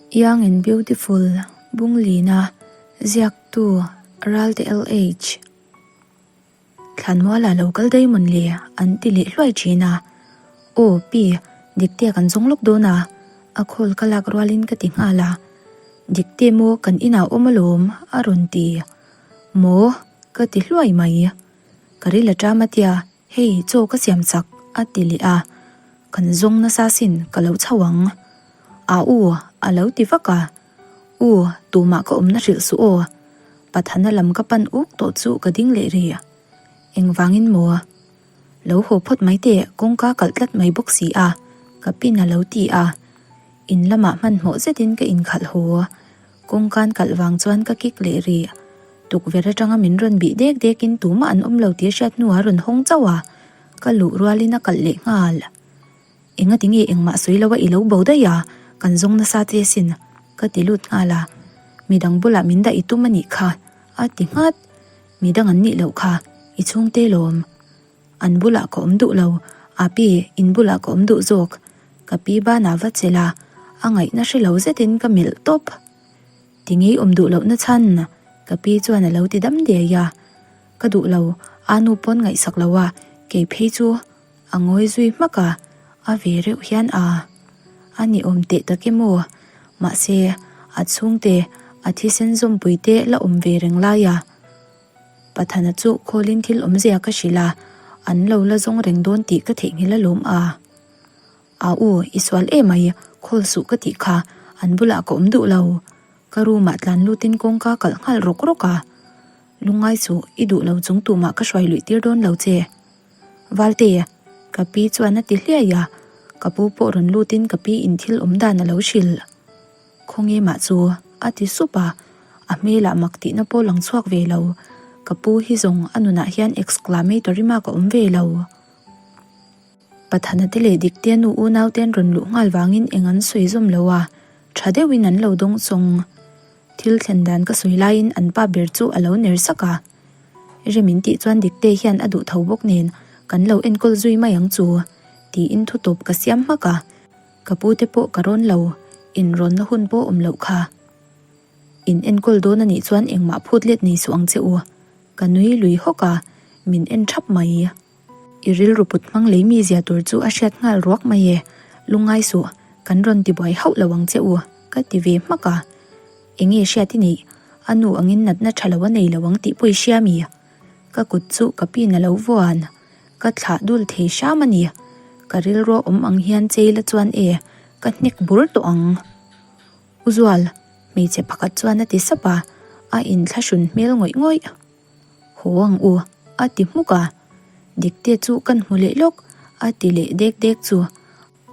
Young and Beautiful Bunglina ziaktu Ralte LH. Thlanmuala lo kal daih mawn le an ti leh hluai thin a. Aw pi, Diktea kan zawng lawk dawn a, a call ka lak rualin ka ti nghal a. Dikte maw kan inah awm alawm a rawn ti. Maw? Ka ti hluai mai. Ka ril a ṭam a tia. Hei chaw ka siam chak a ti leh a, kan zawng nasa sin ka lo chho ang. A u a lo ti vak a, U tumah ka awmna hrilh suh aw. Pathana lam ka pan uk tawh chu ka ding leh ri. Engvangin maw? Lo haw phawt mai teh kawngka kalh tlat mai bawk si a, ka pin a lo ti a. In lamah hmanhmawh zetin ka inkhalh haw. Kawngkan kalh vang chuan ka kik leh rih. Tukverh atanga min rawn bih dek dekin tumah an awm lo tih a hriat hnuah a rawn hawng chauh a, ka luh rualin a kalh leh nghal. Engati nge engmah sawi lo a i lo bo daih a, kan zawng nasa che asin, ka ti lut nghal a. Midang bulah min dah i tum a nih kha, a ti nghat. Midang an nih loh kha, i chhungte lawm. An bulah ka awm duh lo, Api, in bulah ka awm duh zawk. Ka pi banah va chelh a, a ngaihna hre lo zetin ka melh tawp. Ti ngei awm duh lohna chhan? Ka pi chuan a lo ti dam diai a. Ka duh lo, a nu pawn ngaihsak lo a, kei phei chu a ngawi zui hmak a, a ve reuh hian a. A ni awm teh tak emaw? Mahse, a chhungte, a thisen zawmpui te la awm ve reng lai a. Pathana chu khawlin thil awmzia ka hrilh a, an lo la zawng reng dawn tih ka theihnghilh alawm a. A u, i sual em ai, khawl suh ka tih kha, an bulah ka awm duh lo. Ka room ah tlan lutin kawngka kalh nghal rawk rawk a. Lungngai suh, i duh lo chung tumah ka hruai luih tir dawn lo che. Valte, ka pi chuan a ti hliai a, ka pu pawh rawn lutin ka pi in thil awm dan a lo hrilh. Khawnge mah chu? a ti sup a, a hmelah mak tihna pawh lang chhuak ve lo. Ka pu hi zawng a nunah hian exclamatory mark a awm ve lo. Pathana te leh Diktea nu unau te an rawn luh nghal vangin eng an sawi zawm lo a, tha deuhin an lo dawng chawng. Thil thlen dan ka sawi laiin an pa ber chu a lo ner sak a. Rem in tih chuan Diktea hian a duh tho bawk nen kan lo enkawl zui mai ang chu tiin thu tawp ka siam hmak a. Ka pu te pawh ka rawn lo, inrawnna hun pawh awm loh kha. In enkawl dawn a nih chuan engmah phut let nei suh ang che u. Ka nui lui hawk a, min en thap mai. I rilru put hmang lei mi zia tur chu a hriat nghal ruak mai e. Lungngai suh, kan rawn tibuai hauh lo ang che u, ka ti ve hmak a. Enge hriat i neih? A nu angin natna tha lo a nei lo ang tih pawh i hria mi? Ka kut chu ka pin a lo vuan. Ka thlah dul thei hram a ni. Ka rilruah awm ang hian cheila chuan e, ka hnek bur tawh ang. U Zual, hmeichhe pakhat chuan a ti sap a, a inthlahrun hmel ngawih ngawih. Haw ang u, a ti hmuk a. Dikte chu kan hmu leh lawk, a ti leh dek dek chu.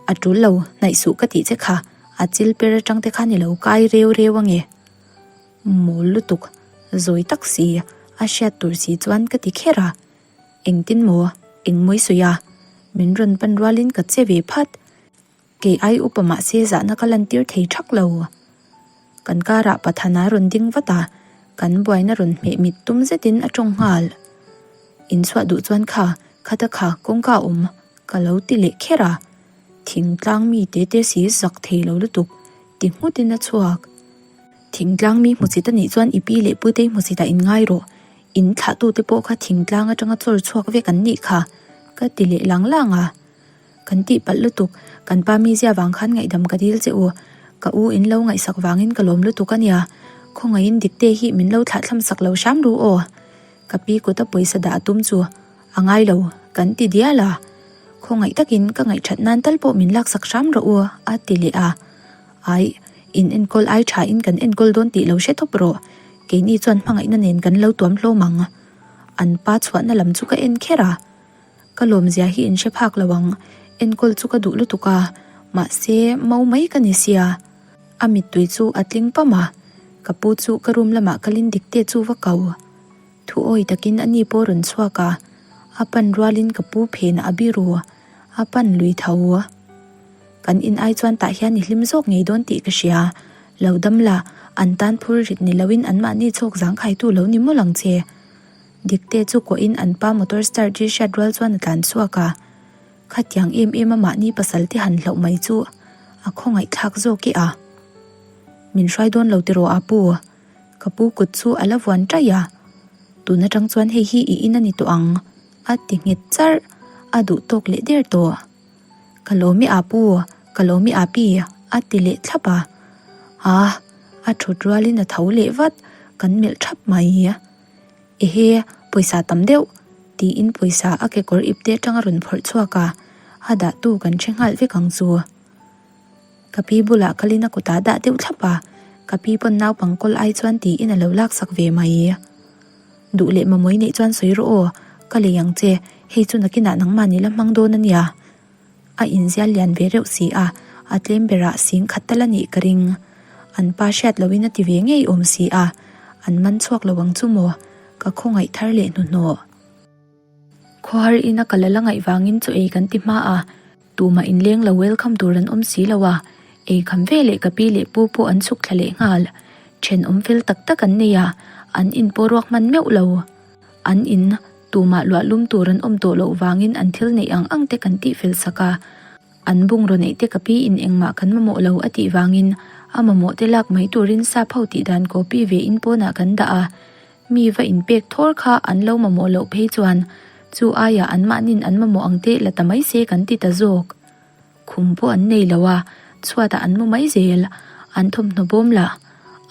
A tul lo, hnaih suh ka tih che kha, a chil per atang te khan i lo kai reu reu ange. Mawl lutuk, zawi tak si, a hriat tur si chuan ka ti kher a. Engtin maw? Eng mawi sawi a? Min rawn pan rualin ka che ve phat. Kei ai upa mahse zahna ka lantir thei thak lo. Kan karah Pathana rawn ding vat a, kan buaina rawn hmeh mit tum zetin a tawng nghal. Inchhuah duh chuan kha, khata kha kawngka awm ka lo ti leh kher a. Thingtlang mi te te si zak thei lo lutuk ti nghutin a chhuak. Thingtlang mi hmusit a nih chuan i pi leh putei hmusit ah inngai rawh. In thlahtute pawh kha thingtlang atanga chawr chhuak vek an nih kha, ka ti leh lang lang a. Kan tih palh lutuk, kan pa mizia vang khan ngaihdam ka dil che u. Ka u in lo ngaihsak vangin ka lawm lutuk a nia. Khawngaihin Dikte hi min lo thlahthlam sak lo hram ru aw. Ka pi kut a pawisa dah a tum chu a ngai lo, kan ti dial a. Khawngaih takin ka ngaihthat nan tal pawh min laksak hram rawh u, a ti leh a. Aih, in enkawl ai tha in kan enkawl dawn tih lo hre thawp rawh. Keini chuan hmangaihna nen kan lo tuam hlawm ang. An pa chhuahna lam chu ka en kher a. Ka lawmzia hi in hre phak lo ang. Enkawl chu ka duh lutuk a, mahse mau mai ka ni sia. A mittui chu a tling pam a. Ka pu chu ka room lamah kalin dikte chu va ko. Thu awi takin a ni pawh rawn chhuak a, a pan rualin ka pu phenah a biru a pan lui tho. Kan in ai chuan tah hian i hlim zawk ngei dawn tih ka hria. Lo dam la, an tan phur rit ni loin anmahni chhawk zangkhaitu lo ni mawlh ang che. Dikte chu kuahin an pa motor start ri hriat rual chuan a tlan chhuak a. Khatiang em em a mahni pasal te han hlauh mai chu a khawngaihthlak zawk e a. Min hruai dawn lo tiraw a pu? Ka pu kut chu a la vuan ṭaih a. Tun aṭang chuan hei hi i in a ni tawh ang, a ti nghet charh. A duh tawk leh der tawh. Ka lawm i a pu, ka lawm i a pi, a ti leh thlap a. A, a ṭhut rualin a tho leh vat, kan melh ṭhap mai. Ehe, pawisa tam deuh, tiin pawisa a kekawr ipte aṭang a rawn phawrh chhuak a, a dahtu kan hre nghal vek ang chu. Ka pi bulah kalin a kutah dah deuh thlap a, ka pi pawn naupang kawl ai chuan tiin a lo laksak ve mai. Duh leh mamawii neih chuan sawi rawh aw, ka lei ang che, hei chu nakinah nangmah ni la hmang dawn a nia. A inzial lian ve reuh si a, a tlem berah sing khat tal a nih ka ring. An pa hriat loin a ti ve ngei awm si a, an man chhuak lo ang chu maw, ka khawngaih thar leh hnuhnawh. Khawhar ina ka la la ngaih vangin chaw ei kan ti hma a, tumah inleng lo welcome tur an awm si lo a, ei kham ve leh ka pi leh pu pawh an chhuk thla leh nghal. Thenawm fel tak tak an nei a, an in pawh ruak hman meuh lo. An in tumah luah lum tur an awm tawh loh vangin an thil neih ang ang te kan tih fel sak a, an bungraw neih te ka pi in engmah kan mamawh lo a tih vangin a mamawh te lak mai turin sap ho tih dan copy ve in pawnah kan dah a, Mi va inpek thawr kha an lo mamawh loh phei chuan chu aiah anmahnin an mamawh ang teh la ta mai se kan ti ta zawk. Khum pawh an nei lo a, chhuatah an mu mai zel. An thawmhnaw bawm lah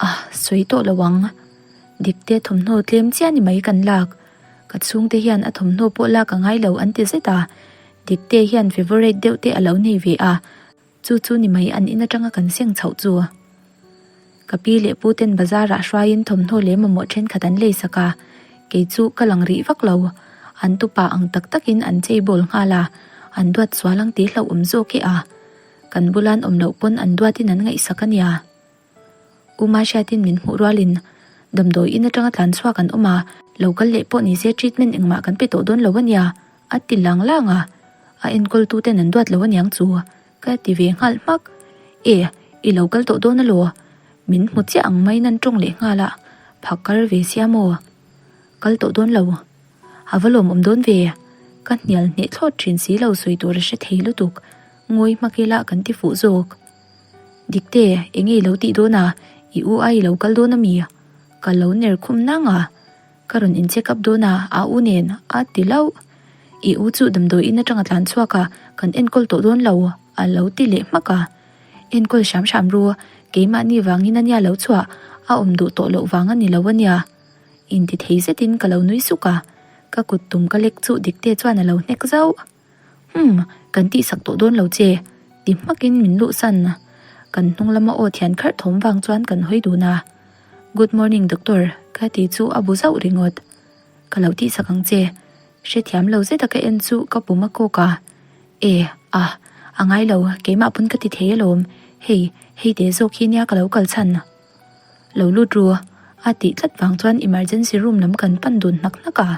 a sawi tawh lo ang. Dikte thawmhnaw tlem chiah ni mai kan lak. Ka chhungte hian a thawmhnaw pawh lak a ngai lo an ti zet a. Dikte hian favourite deuh te a lo nei ve a. Chu chu ni mai an in atanga kan seng chhoh chu. Ka pi leh pu ten bazar ah hruaiin thawmhnaw leh mamawh thenkhat an lei sak a, kei chu ka lang rih vak lo. An tupa ang tak takin an chei bawl nghal a, an duat sual ang tih hlauhawm zawk e a. Kan bula an awm loh pawn an duatin an ngaihsak a nia. U Mahriatin min hmuh rualin damdawi in atanga tlan chhuak an awm a, lo kal leh pawh nise treatment engmah kan pe tawh dawn lo ania a ti lang lang a, a enkawl tu ten an duat lo aniang chu ka ti ve nghal hmak. E, i lo kal tawh dawn alaw? Min hmu chiah ang maiin an tawng leh nghal a, phakar ve sia maw? Kal tawh dawn lo. A va lawmawm dawn ve. Ka hnial hneh thlawt thin si lo sawi tur a hre thei lutuk. Ngawi hmak ila kan ti fuh zawk. Dikte, enge i lo tih dawn a? I u ai i lo kal dawn a mi? Ka lo ner khum nang a. Ka rawn in check up dawn a, a u nen a ti lauh. I u chu damdawi in atanga tlan chhuak a, kan enkawl tawh dawn lo a lo ti leh hmak a. Enkawl hram hram ru, keimahni vangin a nia lo chhuah, a awm duh tawh loh vang a ni lo a nia. Inti thei zetin ka lo nui suk a, ka kut tum ka lek chu Dikte chuan a lo hnek zauh. Umm, kan tihsak tawh dawn lo che, ti hmakin min luhsan. Kan hnung lama aw thian kharh thawm vang chuan kan hawi dun a. Good morning doctor, ka ti chu a bu zauh ringawt. Ka lo tihsak ang che. Hrethiam lo zeta ka en chu ka pum a kawk a. E, a, a ngai lo, keimah pawn ka ti thei alawm. Hei, hei te zawk hi nia ka lo kal chhan. Lo lut ru, a tih tlat vang chuan emergency room lam kan pan dun hnak hnak a.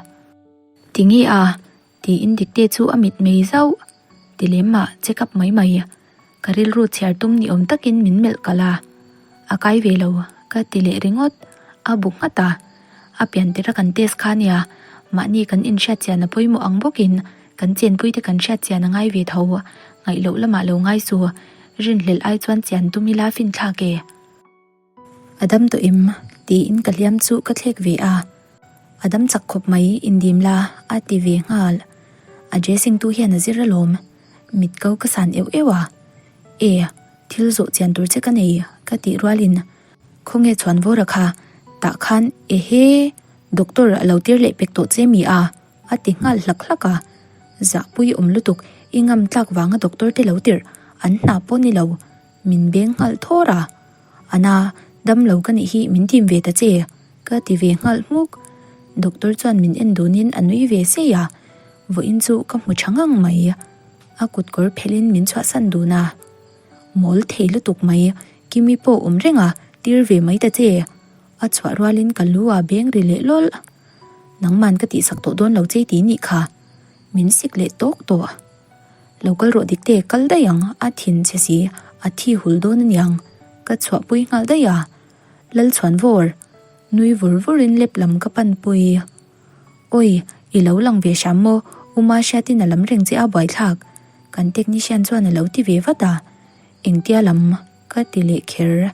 Tinge a? Tiin Dikte chu a mit mei zauh. Ti lem mah, check up mai mai. Ka rilru chhiar tum ni awm takin min melh kalh a. A kai ve lo, ka ti leh ringawt. A bu nghat a. A pian tirh a kan test kha nia, mahni kan inhriat chian a pawimawh ang bawkin kan chenpuite kan hriat chian a ngai ve tho. Ngaih loh lamah lo ngai su. Rinhlelh ai chuan chian tum ila finthlak e. A dam tawh em? tiin ka hliam chu ka thlek ve a. A dam chak khawp mai, indim la, a ti ve nghal. A dressing tu hian a zir alawm. Mit ko ka san euh euh a. E, thil zawh chian tur che ka nei, ka tih rualin khawnge chhuan vawra kha, tah khan ehe, doctor a lo tir leh pek tawh che mi a, a ti nghal hlak hlak a. Zahpui awm lutuk, i ngam tlak vanga doctor te lo tirh, an hna pawh ni lo. Min beng nghal thawr a, Ana, dam lo ka nih hi min tim ve ta che, ka ti ve nghal hmuk. Doctor chuan min en dunin a nui ve sei a, vawiin chu ka hmu tha ngang mai. A kut kawr phelhin min chhuahsan dun a, Mawl thei lutuk mai, Kimi pawh awm reng a, tir ve mai ta che. A chhuah rualin ka lu a beng ri leh lawlh. Nangman ka tihsak tawh dawn lo che ti nih kha, min sik leh tawk tawh. Lo kal rawh dik te kal daih ang a thin che si a thi hul dawn aniang ka chhuahpui nghal daih a Lalchhuanvawr nui vur vur in lep lam ka pan pui Awi i lo lang ve hram maw U Mahriatin a lam reng che a buaithlak kan technician chuan a lo ti ve vat a engtia lam ka ti leh kher.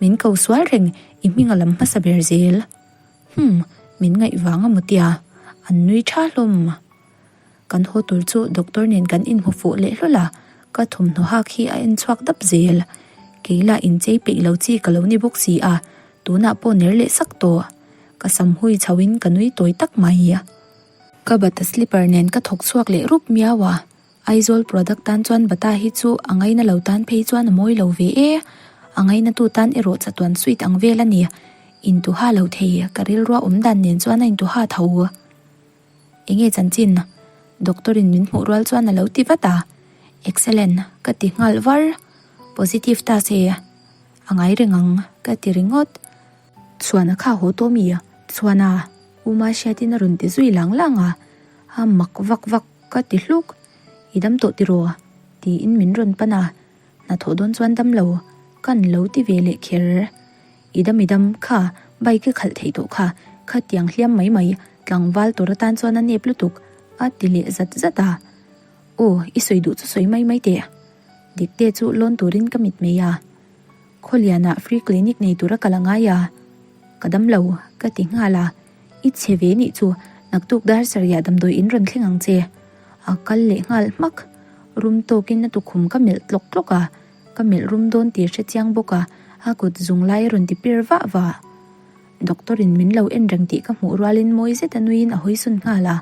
Min ko sual reng, i hming a lam hmasa ber zel. Humm, min ngaih vang a maw tia, an nui tha hlawm. Kan haw tur chu doctor nen kan inhmu fuh leh hlawl a, ka thawmhnaw hak hi a en chhuak dap zel. Kei lah inchei peih lo chi ka lo ni bawk si a, tunah pawh ner leh sak tawh. Ka sam hui chho in ka nui tawi tak mai. Ka bata slipper nen ka thawk chhuak leh rup miau a, Aizawl product tan chuan bata hi chu a ngaina lo tan phei chuan a mawi lo ve e, a ngaina tu tan erawh chatuan suit ang vel a ni. Intuha lo thei, ka rilrua awm dan nen chuan a intuha tho. Enge chanchin? Doctor in min hmuh rual chuan a lo ti vat a, Excellent ka ti nghal var. Positive ta se a ngai reng ang ka ti ringawt. Chhuana kha haw tawh mi? Chhuana, U Mahriatin a rawn ti zui lang lang a, a mak vak vak ka ti hluk. I dam tawh tiraw? tiin min rawn pan a, hnathawh dawn chuan dam lo kan lo ti ve leh kher. I dam i dam, kha bike i khalh theih tawh kha, khatiang hliam mai mai, tlangval tur atan chuan a nep lutuk, a ti leh zat zat a. Aw, i sawi duh chu sawi mai mai teh. Dikte chu lawn turin ka mit mai a. Khawlianah free clinic nei tura kal a ngai a, ka dam lo, ka ti nghal a. I chhe ve nih chu, naktuk dar sarihah damdawi in rawn thleng ang che. A kal leh nghal hmak. Rum tawkin a tukhum ka melh tlawk tlawk a. Ka melh rum dawn tih hre chiang bawk a, a kut zung lai a rawn ti pir vah vah. Doctor in min lo en reng tih ka hmuh rualin mawi zet a nuiin a hawi sawn nghal a,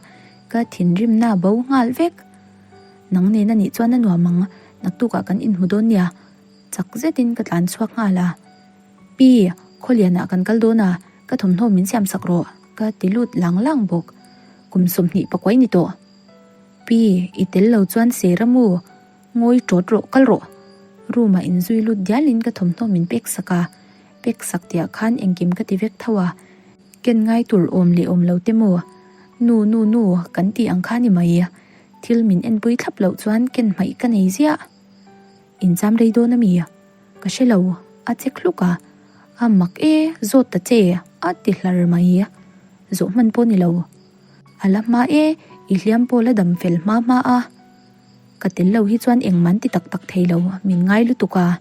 ka thinrimna a bo nghal vek. Nang nen a nih chuan a nuam ang, naktukah kan inhmu dawn nia. Chak zetin ka tlan chhuak nghal a, Pi, Khawlianah kan kal dawn a, ka thawmhnaw min siam sak rawh, ka ti lut lang lang bawk. Kum 20 pakuai ni tawh. Pi, i tel lo chuan ser a mu. Ngawi ṭawt rawh, kal rawh. Room ah inzui lut dialin ka thawmhnaw min pek sak a, pek sak tihah khan engkim ka ti vek tho a, ken ngai tur awm leh awm lo te maw? Nu, nu, nu, kan tih ang kha ni mai. Thil min enpui thlap loh chuan ken hmaih ka nei ziah. Incham rei dawn a mi? Ka hre lo, a che hluk a. A mak e, zawt ta che, a ti hlar mai. Zawh hman pawh ni lo. A la hma e, i hliam pawh la dam fel hma hma a. Ka tel lo hi chuan engmah an ti tak tak thei lo, min ngai lutuk a.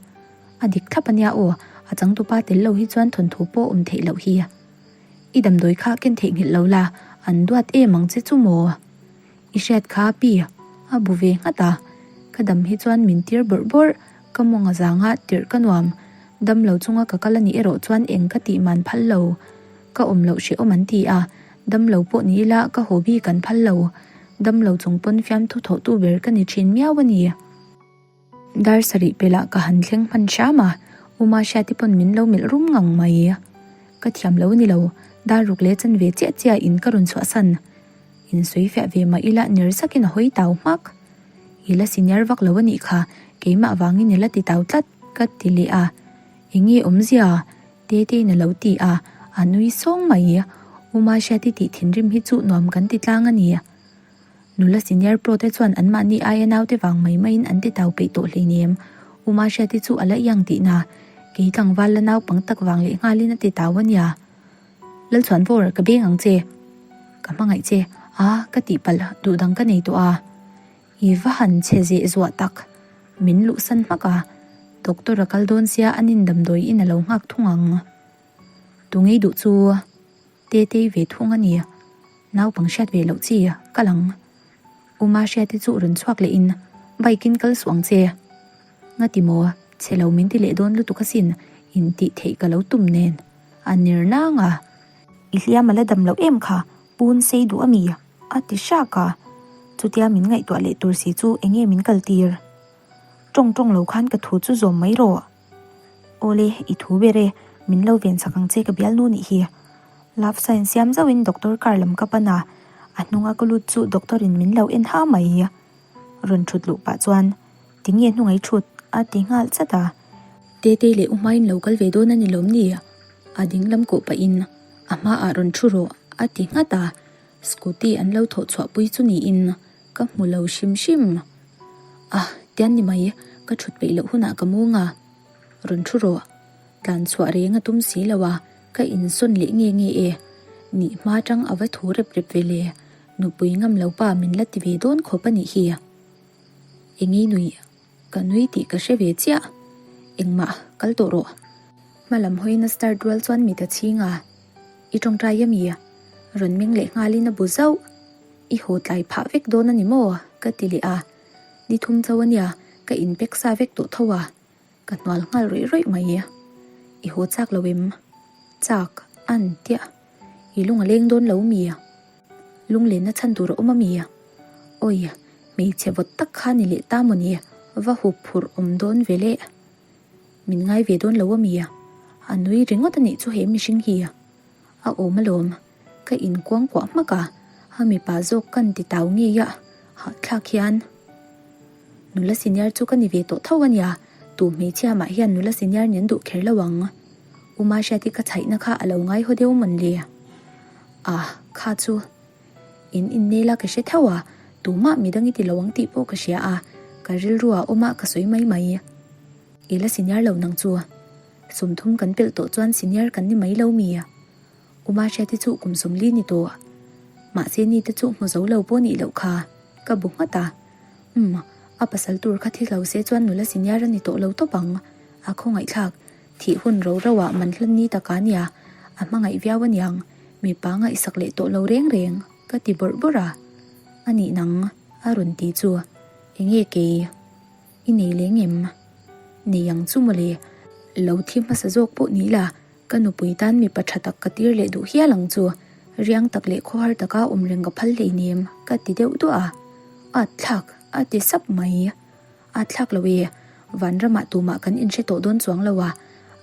A dik thlap a nia aw, a changtupa tel lo hi chuan thawnthu pawh awm theih loh hi. I damdawi kha ken theihnghilh lo la, an duat em ang che chu maw? I hriat kha pi, a bu ve nghat a. Ka dam hi chuan min tir bawrh bawrh, ka mawng a zanga tirh ka nuam. Dam lo chunga ka kal a nih erawh chuan eng ka tih man phal lo. Ka awm loh hrehawm an ti a, dam lo pawh ni ila ka haw bik an phal lo. Dam lo chung pawn fiamthu thawhtu ber ka ni thin miau a ni. Dar sarih pelh ah ka han thleng hman hram a, U Mahriati pawn min lo melh rum ngang mai. Ka thiam lo a ni lo, dar ruk leh chan ve chiah chiah in ka rawn chhuahsan. Insawi fiah ve mah ila ner sakin a hawi tau hmak. I la senior vak lo a nih kha, keimah vangin i la ti tau tlat, ka ti leh a. Enge awmzia? Tetein a lo ti a, a nui sawng mai. U Mahriati tih thinrim hi chu nuam kan ti tlang a ni. Nula senior pro te chuan anmahni aia naute vang mai maiin an ti tau peih tawh hleinem. U Mahriati chu a la iang tihna, kei tlangval la naupang tak vang leh nghalin a ti tau a nia. Lalchhuanvawr, ka beng ang che. Ka hmangaih che. A, ka tihpalh, duh dang ka nei tawh a. I va han chhe zeh zuah tak. Min luhsan hmak a. Doctor a kal dawn sia a nin damdawi in a lo nghak thung ang. Tu ngei duh chu Tetei ve thung a ni. Naupang hriat ve loh chi kal ang. U Mahriati chu rawn chhuak leh in bike in kal suh ang che. Ngati maw, chhe lo min ti leh dawn lutuk asin, in tih theih ka lo tum nen. A ner nang a. I hliam a la dam loh em kha, pun sei duh a mi? A ti hrak a. Chutia min ngaihtuah leh tur si chu enge min kal tir? Tawng tawng lo khan ka thu chu zawm mai rawh. Awle, i thu ber e, min lo ven chak ang che ka bialnu nih hi. Love sign siam zauhin doctor car lam ka pan a, a hnunga ka lut chu doctor in min lo en ha mai. Rawn thut luh pah chuan, Tinge hnungai thut? a ti nghal chat a. Tetei leh U hmain lo kal ve dawn a ni lawm ni? A ding lam kawh pahin a hmaah rawn thu rawh a ti nghat a, scooty an lo thawh chhuah pui chu niin ka hmu lo hrim hrim. Ah, tian ni mai, ka thut peih loh hunah ka mu nga. Rawn thu rawh. Tlan chhuah reng a tum si lo a, ka insawn leh nge nge e. Nih hma tang a va thu rep rep ve le, nupui ngam lo pa min la ti ve dawn khawp a nih hi. Engei nui? Ka nui tih ka hre ve chiah. Engmah, kal tawh rawh. Hma lam hawiin a start rual chuan mit a chhing a, I tawngtai ami? Rawn meng leh nghalin a bu zauh. I haw tlai phah vek dawn a ni maw? ka ti leh a. Ni thum chauh a nia, ka inpek sa vek tawh tho a. Ka hnual nghal rawih rawih mai. I haw chak lo em? Chak, an tia. I lung a leng dawn lo mi? Lunglenna chhan tur a awm a mi? Awi, hmeichhe vawt tak kha ni leh ta maw ni? Va hup phurh awm dawn ve le. Min ngai ve dawn lo a mi? A nui ringawt a nih chu he mihring hi. A awm alawm. Ka inkuang kuah hmak a, a mipa zawk kan ti tau ngei a, hahthlak hian. Nula senior chu ka ni ve tawh tho a nia, tu hmeichhia mah hian nula senior nen duh kher lo ang. U Mahriati ka chhaihna kha a lo ngai haw deuh mawn le. Ah, kha chu. In innel a ka hre theuh a, tumah midang i ti lo ang tih pawh ka hria a, ka rilru ah awm ah ka sawi mai mai. I la senior lo nang chu. 30 kan pelh tawh chuan senior kan ni mai lo mi? U Mahriati chu kum 40 ni tawh. Mahse ni te chu hmu zo lo pawh nih loh kha. Ka bu nghat a. Umm, a pasal tur kha thi hlo se chuan nula senior a ni tawh lo tawp ang. A khawngaihthlak, thih hun ro ro ah man hlan ni taka nia, a hmangaih viau aniang, mipa ngaihsak leh tawh lo reng reng, ka ti bawrh bawrh a. A nih nang, a rawn ti chu. Enge kei? I nei leng em? Nei ang chu mawle, lo thi hmasa zawk pawh ni la, Ka nupui tan mipa tha tak ka tir leh duh hial ang chu, riang tak leh khawhar taka awm reng ka phal hleinem, ka ti deuh duah a. At thlak, a ti sap mai. At thlak lo e, vanramah tumah kan inhre tawh dawn chuang lo a,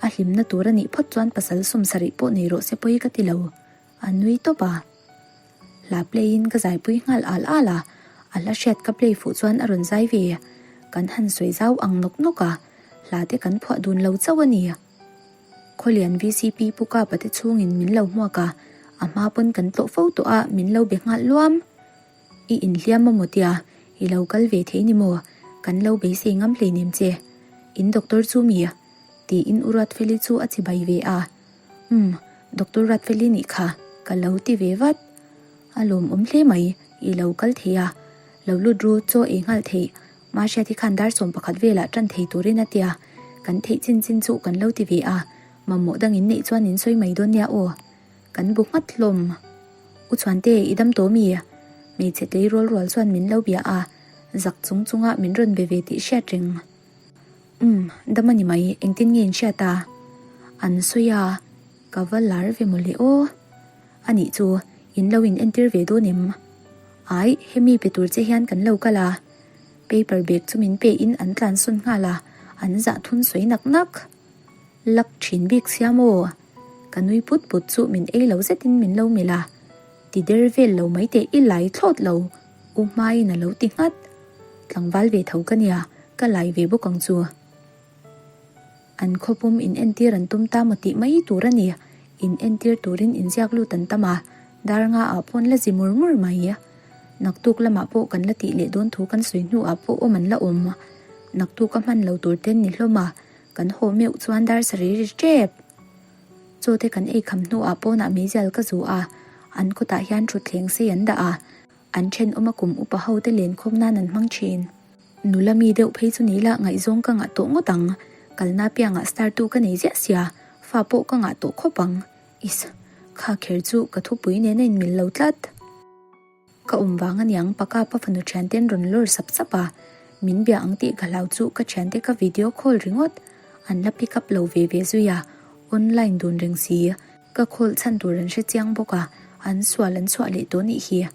a hlimna tur a nih phawt chuan pasal 70 pawh nei rawh se pawi ka ti lo, a nui tawp a. Hla play in ka zaipui nghal al al a, a hla hriat ka play fuh chuan a rawn zai ve. Kan han sawi zau ang nawk nawk a, hla te kan phuah dun lo chauh a ni. Khawlian vcp Pu Kapa te chhungin min lo hmuak a, a hma pawn kan tlawh fo tawh a, min lo be nghal luam. I inhliam a maw tia, i lo kal ve thei ni maw? Kan lo beisei ngam hleinem che. In doctor chu mi? Tiin U Ruatfeli chu a chibai ve a. Umm, Doctor Ruatfeli nih kha, ka lo ti ve vat. A lawmawm hle mai, i lo kal thei a. Lo lut ru, chaw ei nghal theih. Mahriati khan dar 11 velah tan thei turin a tia, kan theih chin chin chu kan lo ti ve a, mamawh dangin neih chuan in sawi mai dawn nia aw. Kan bu nghat hlawm. U Chhuante, i dam tawh mi? Hmeichhe tleirawl rual chuan min lo bia a, zak chung chunga min rawn be ve tih hriat reng. Umm, dam a ni mai, engtin nge in hriat a? An sawi a, ka va lar ve mawle aw. A nih chu, in lo in entir ve dawn em? Ai, hemi pe tur che hian kan lo kal a. Paper bag chu min pe in an tlan sawn nghal a, an zah thun sawi nak nak. Lak thin bik sia maw? Ka nui put put chu min ei lo zetin min lo melh a. Ti der vel lo mai teh i lai thlawt lo, u hmaiin a lo ti nghat. Tlangval ve tho ka nia, ka lai ve bawk ang chu. An khawpum in entir an tum ta maw tih mai tur a ni. In entir turin inziak lut an tam a, dar nga ah pawn la zi mur mur mai. Naktuk lamah pawh kan la tih leh dawn thu kan sawi hnuah pawh awm an la awm. Naktuk a hman lo tur ten ni hlawm a, kan haw meuh chuan dar sarih ri tep. Chaw te kan ei kham hnuah pawnah meizial ka zu a, an kawtah hian thutthleng sei an dah a, an thenawm a kum upa ho te lenkhawm nan an hmang thin. Nula mi deuh phei chu ni la ngaihzawng ka ngah tawh ngawt ang. Kalna piangah star tu ka nei ziah sia, fa pawh ka ngah tawh khawp ang. Is, kha kher chu ka thupui nen a inmil lo tlat. Ka awm vang aniang paka pa fanu thianten rawn lawr sap sap a, min bia ang tih ka hlau chu ka thiante ka video call ringawt. An la pick up lo ve ve zui a, online dun reng si. Ka call chhan tur an hre chiang bawk a, an sual an chhuah leh tawh nih hi.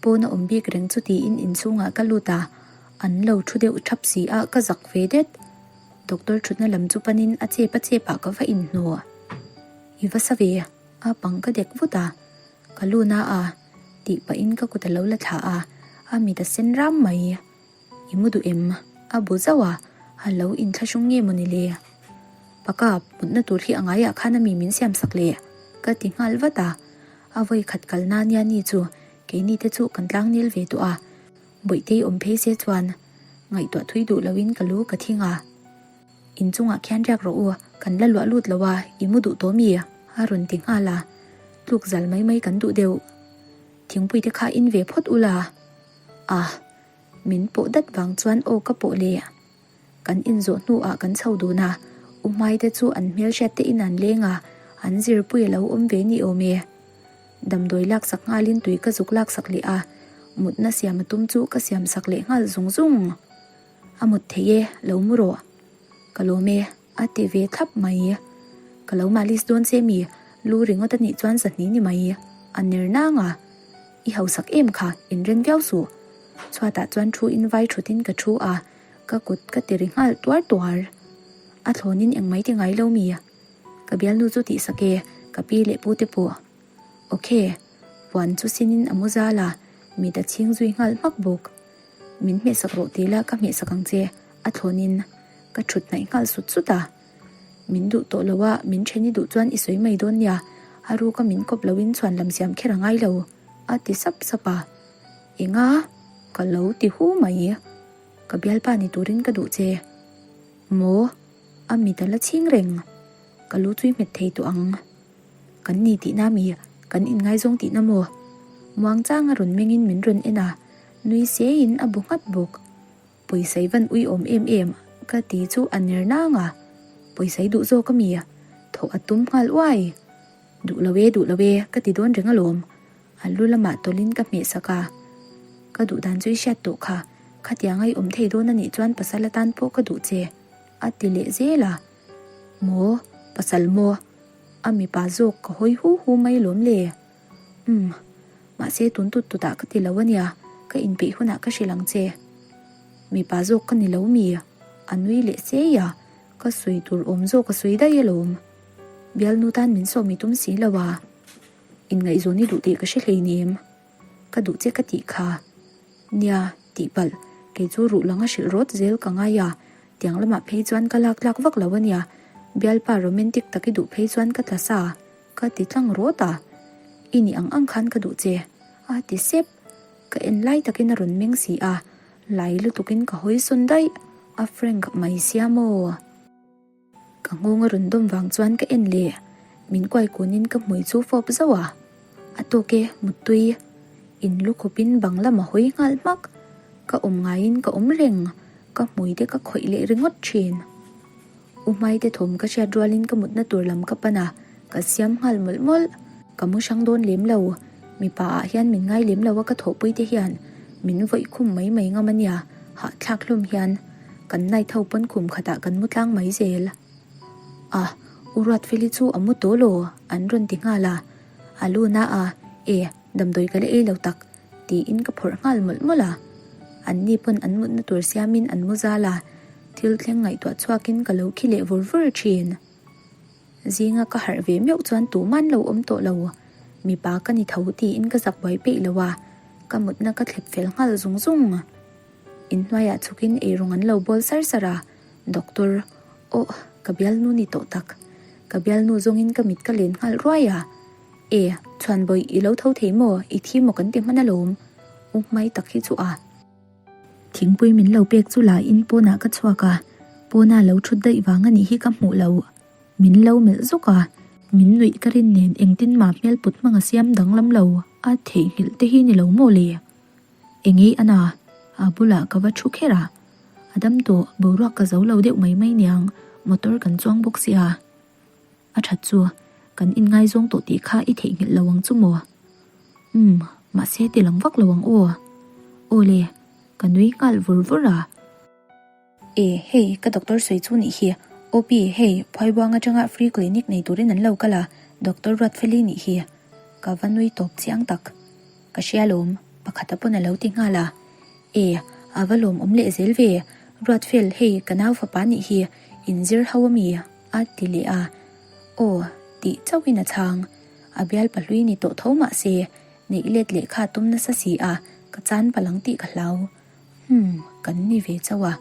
Pawn a awm bik reng chu tiin inchhungah ka lut a, an lo thu deuh thap si a ka zak ve det. Doctor thutna lam chu panin a chep a chep ah ka va inhnuh. I va sa ve a pang ka dek vut a, ka lu na a tih pahin ka kut a lo la thla a, a mit a sen ram mai. I mu duh em? A bu zauh a, a lo inthlahrung nge mawni le? Paka, mutna tur hi a ngaiah khan ami min siam sak le? Ka ti nghal vat a. A vawi khat kal na nia ni chu keini te chu kan tlang nil ve tawh a, Bawihtei awm phei se chuan ngaihtuah thui duh loin ka lu ka thing a. Inchungah khian riak rawh u, kan la luah lut lo a, i mu duh tawh mi? A rawn ti nghal a, tluk zal mai mai kan duh deuh. Thingpui te kha in ve phawt ula. Ah! Min pawh dat vang chuan aw ka pawh leh. Kan inzawh hnuah kan chho dun a. U Hmaite chu an hmelhriat te in an leng a, an zirpui a lo awm ve ni awm e. Damdawi laksak nghalin tui ka zuk laksak leh a, mutna siam a tum chu ka siam sak leh nghal zung zung. A mut thei e, lo mu rawh. Ka lawm e, a ti ve thlap mai. Ka lo malis dawn che mi, lu ringawt a nih chuan zahni ni mai. A ner nang a, I hausak em kha, inren viau suh. Chhuatah chuan thu in vai thutin ka thu a, ka kut ka ti ri nghal tuar tuar. A thlawnin engmai ti ngai lo mi? Ka bialnu chu tihsak e, ka pi leh pu te pawh. Ok, puan chu sinin a mu zal a, mit a chhing zui nghal hmak bawk. Min hmehsak rawh ti la ka hmehsak ang che, a thlawnin ka thut hnaih nghal sut sut a. Min duh tawh lo a, min then i duh chuan i sawi mai dawn nia, a ruka min kawp loin chhuan lam siam kher a ngai lo, a ti sap sap a. Enga? Ka lo ti hu mai. Ka bialpa ni turin ka duh che. Maw? A mit a la chhing reng. Ka lu chu i hmet thei tawh ang. Kan ni tihna mi? Kan inngaizawng tihna maw? Muangchang a rawn mengin min rawn en a, nui seiin a bu nghat bawk. Pawisai van uiawm em em ka ti chu a ner nang a, pawisai duh zawk a mi? Thawh a tum nghal uai. Duh lo e, duh lo e, ka ti dawn reng alawm. A lu lamah tawlhin ka hmeh sak a, ka duh dan chu i hriat tawh kha, khatianga i awm thei dawn a nih chuan pasal atan pawh ka duh che, a ti leh zel a. Maw, pasal maw? A mipa zawk ka hawi hu hu mai lawm le. Umm, mahse tun tut tutah ka ti lo a nia, ka inpeih hunah ka hrilh ang che. Mipa zawk ka ni lo mi? A nui leh sei a, ka sawi tur awm zawk a sawi daih alawm. Bialnu tan min sawm i tum si lo a. Inngaihzawn i duh tih ka hre hleinem. Ka duh che ka tih kha. Nia, tih palh, kei chu ruh langa hrilh rawt zel ka ngai a, tiang lamah phei chuan ka lak tlak vak lo a nia, bialpa romantic tak i duh phei chuan ka tla sa, ka ti tlang rawt a. I nih ang ang khan ka duh che, a ti sep. Ka en lai takin a rawn meng si a, lai lutukin ka hawi sawn daih, a frank mai sia maw? Ka nghawng a rawn dawm vang chuan ka en leh, min kuai kunin ka hmui chu fawp zauh a, a tawk e muttui in lu khawpin bang lam a hawi nghal hmak, ka awm ngaiin ka awm reng, ka hmui te ka khawih leh ringawt thin. U Hmaite thawm ka hriat rualin ka mutna tur lam ka pan a, ka siam nghal mawlh mawlh, ka mu hrang dawn lem lo, mipa ah hian min ngai lem lo a ka thawhpui te hian min vawih khum mai mai ngam a nia, hahthlak hlawm hian. Kan night ho pawn khum khatah kan mu tlang mai zel. A, U Ruatfeli chu a mu tawh law? An rawn ti nghal a. A lu na a, E, damdawi ka la ei lo tak, tiin ka phawrh nghal mawlh mawlh a. An ni pawn an mutna tur siamin an mu zal a, thil thleng ngaihtuah chhuakin ka lo khi leh vur vur thin. Zinga ka harh ve meuh chuan tuman lo awm tawh lo. Mipa ka ni tho tiin ka zak buai peih lo a, ka mutna ka thlep fel nghal zung zung. Inhnuaiah chhukin eirawng an lo bawl sar sar a, Doctor, Aw, ka bialnu ni tawh tak. Ka bialnu zawngin ka mit ka len nghal ruai a. E, Chhuanbawih i lo tho thei maw, i thi maw kan ti hman alawm. U hmai tak hi chu a. Thingpui min lo pek chu la in pawnah ka chhuak a, pawna lo thut daih vang a nih hi ka hmuh lo. Min lo melh zawk a, min nuih ka rin nen engtin mah hmel put hmang a siam danglam lo, a theihnghilh te hi ni lo maw le? Engei a na, a bulah ka va thu kher a, a dam tawh boruak ka zo lo deuh mai mai niang, motor kan chuang bawk sia. A that chu, kan inngaizawng tawh tih kha i theihnghilh lo ang chu maw? Umm, mahse ti lang vak lo ang aw. Aw le, ka nui nghal vur vur a. E, hei, ka doctor sawi chu nih hi. OP, hei, Phuaibuang atanga free clinic nei turin an lo kal a, Doctor Ruatfeli nih hi. Ka va nui tawp chiang tak. Ka hria lawm, pakhata pawn a lo ti nghal a. E, a va lawmawm leh zel ve. Ruatfel, hei, ka nau fapa nih hi, in zir ho ami? A ti leh a. Aw, tih chauhin a chhang. A bial pahlui ni tawh tho mah se, neih let lehkha tum nasa si a, ka chan palang tih ka hlau. Umm, kan ni ve chauh a.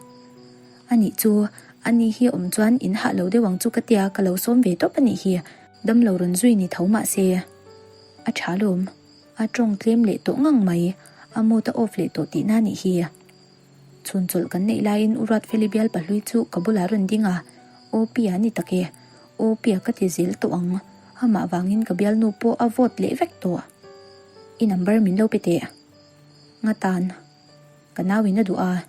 A nih chu, a ni hi awm chuan in hah lo deuh ang chu ka tia ka lo sawm ve tawp a nih hi, damlo rawn zui ni tho mah se. A tha lawm, a tawng tlem leh tawh ngang mai, a mood a off leh tawh tihna a nih hi. Chhun chawlh kan neih laiin U Ruatfeli bial pahlui chu ka bulah rawn ding a, Aw Pia ni tak e, Aw Pia ka ti zel tawh ang, amah vangin ka bialnu pawh a vote leh vek tawh. I number min lo pe teh. Nga tan, ka nauin a duh a,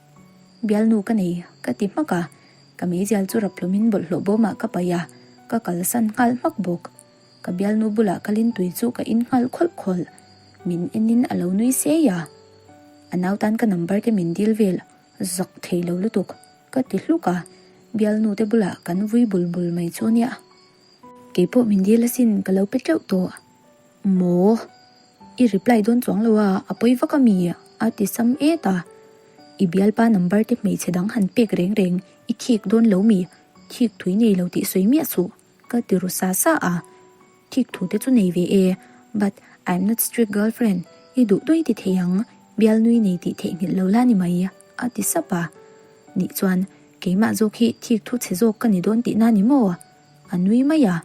bialnu ka nei ka ti hmak a, Ka meizial chu raphlawmin bawlhhlawh bawmah ka paih a, ka kalsan nghal hmak bawk. Ka bialnu bulah kalin tui chu ka in nghal khawlh khawlh. Min enin a lo nui sei a. A nau tan ka number te min dil vel zak thei lo lutuk ka ti hluk a, bialnu te bulah kan vui bul bul mai chu nia. Keipawh min dil asin ka lo pe teuh tawh. Maw? I reply dawn chuang lo a, a pawi vak a mi? a ti sam et a. I bialpa number te hmeichhe dang han pek reng reng i khik dawn lo mi? Khik thui nei lo tih sawi miah suh. Ka ti ru sa sa a, thik thu te chu nei ve e, but I'm not strict girlfriend, i duh duai ti thei ang, bialnui nei tih theihnghilh lo la ni mai, a ti sap a. Nih chuan keimah zawk hi thik thu chhe zawk ka ni dawn tihna ni maw? A nui mai a,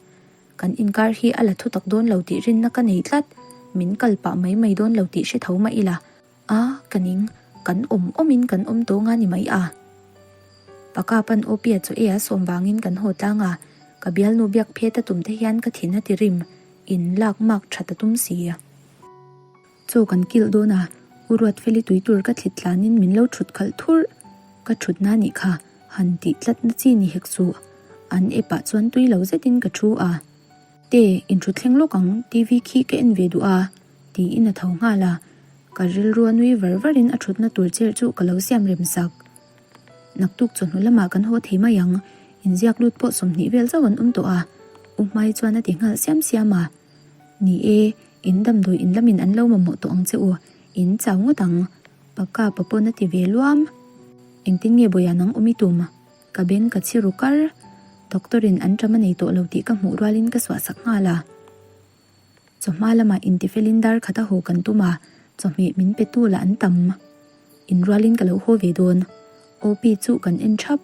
kan inkar hi a la thu tak dawn lo tih rinna ka nei tlat, min kal pah mai mai dawn lo tih hre tho mah ila, A, ka ning, kan awm awmin kan awm tawng a ni mai a. Paka pan Opia chaw ei a sawm vangin kan haw tlang a, ka bialnu biak phet a tum te hian ka thin a ti rim, in lak mak that a tum si. Chaw kan kilh dawn a, U Ruatfeli tui tur ka thlit tlanin min lo thut khalh thurh. Ka thutna nih kha, han tih tlatna chi ni hek suh. An epah chuan tui lo zetin ka thu a. Te, inthutthleng lawk ang, TV khi ka en ve duh a. Tiin a tho nghal a, ka rilru a nui var varin a thutna tur chair chu ka lo siam rem sak. Naktuk chawhnu lamah kan haw thei mai ang, inziak lut pawh 20 vel zauh an awm tawh a, U Hmai chuan a ti nghal siam siam a. Ni e, in damdawi in lamin an lo mamawh tawh ang che u, in chau ngawt ang, Paka pa pawn a ti ve luam. Engtin nge Bawiha nang awm i tum? Ka beng ka chhi ru kar. Doctor in an ṭam a nei tawh lo tih ka hmuh rualin ka suah sak nghal a. Chawhma lamah intifelin dar khat a haw kan tum a, chawhmeh min pe tu lah an tam. Inrualin ka lo haw ve dawn. OP chu kan en thap.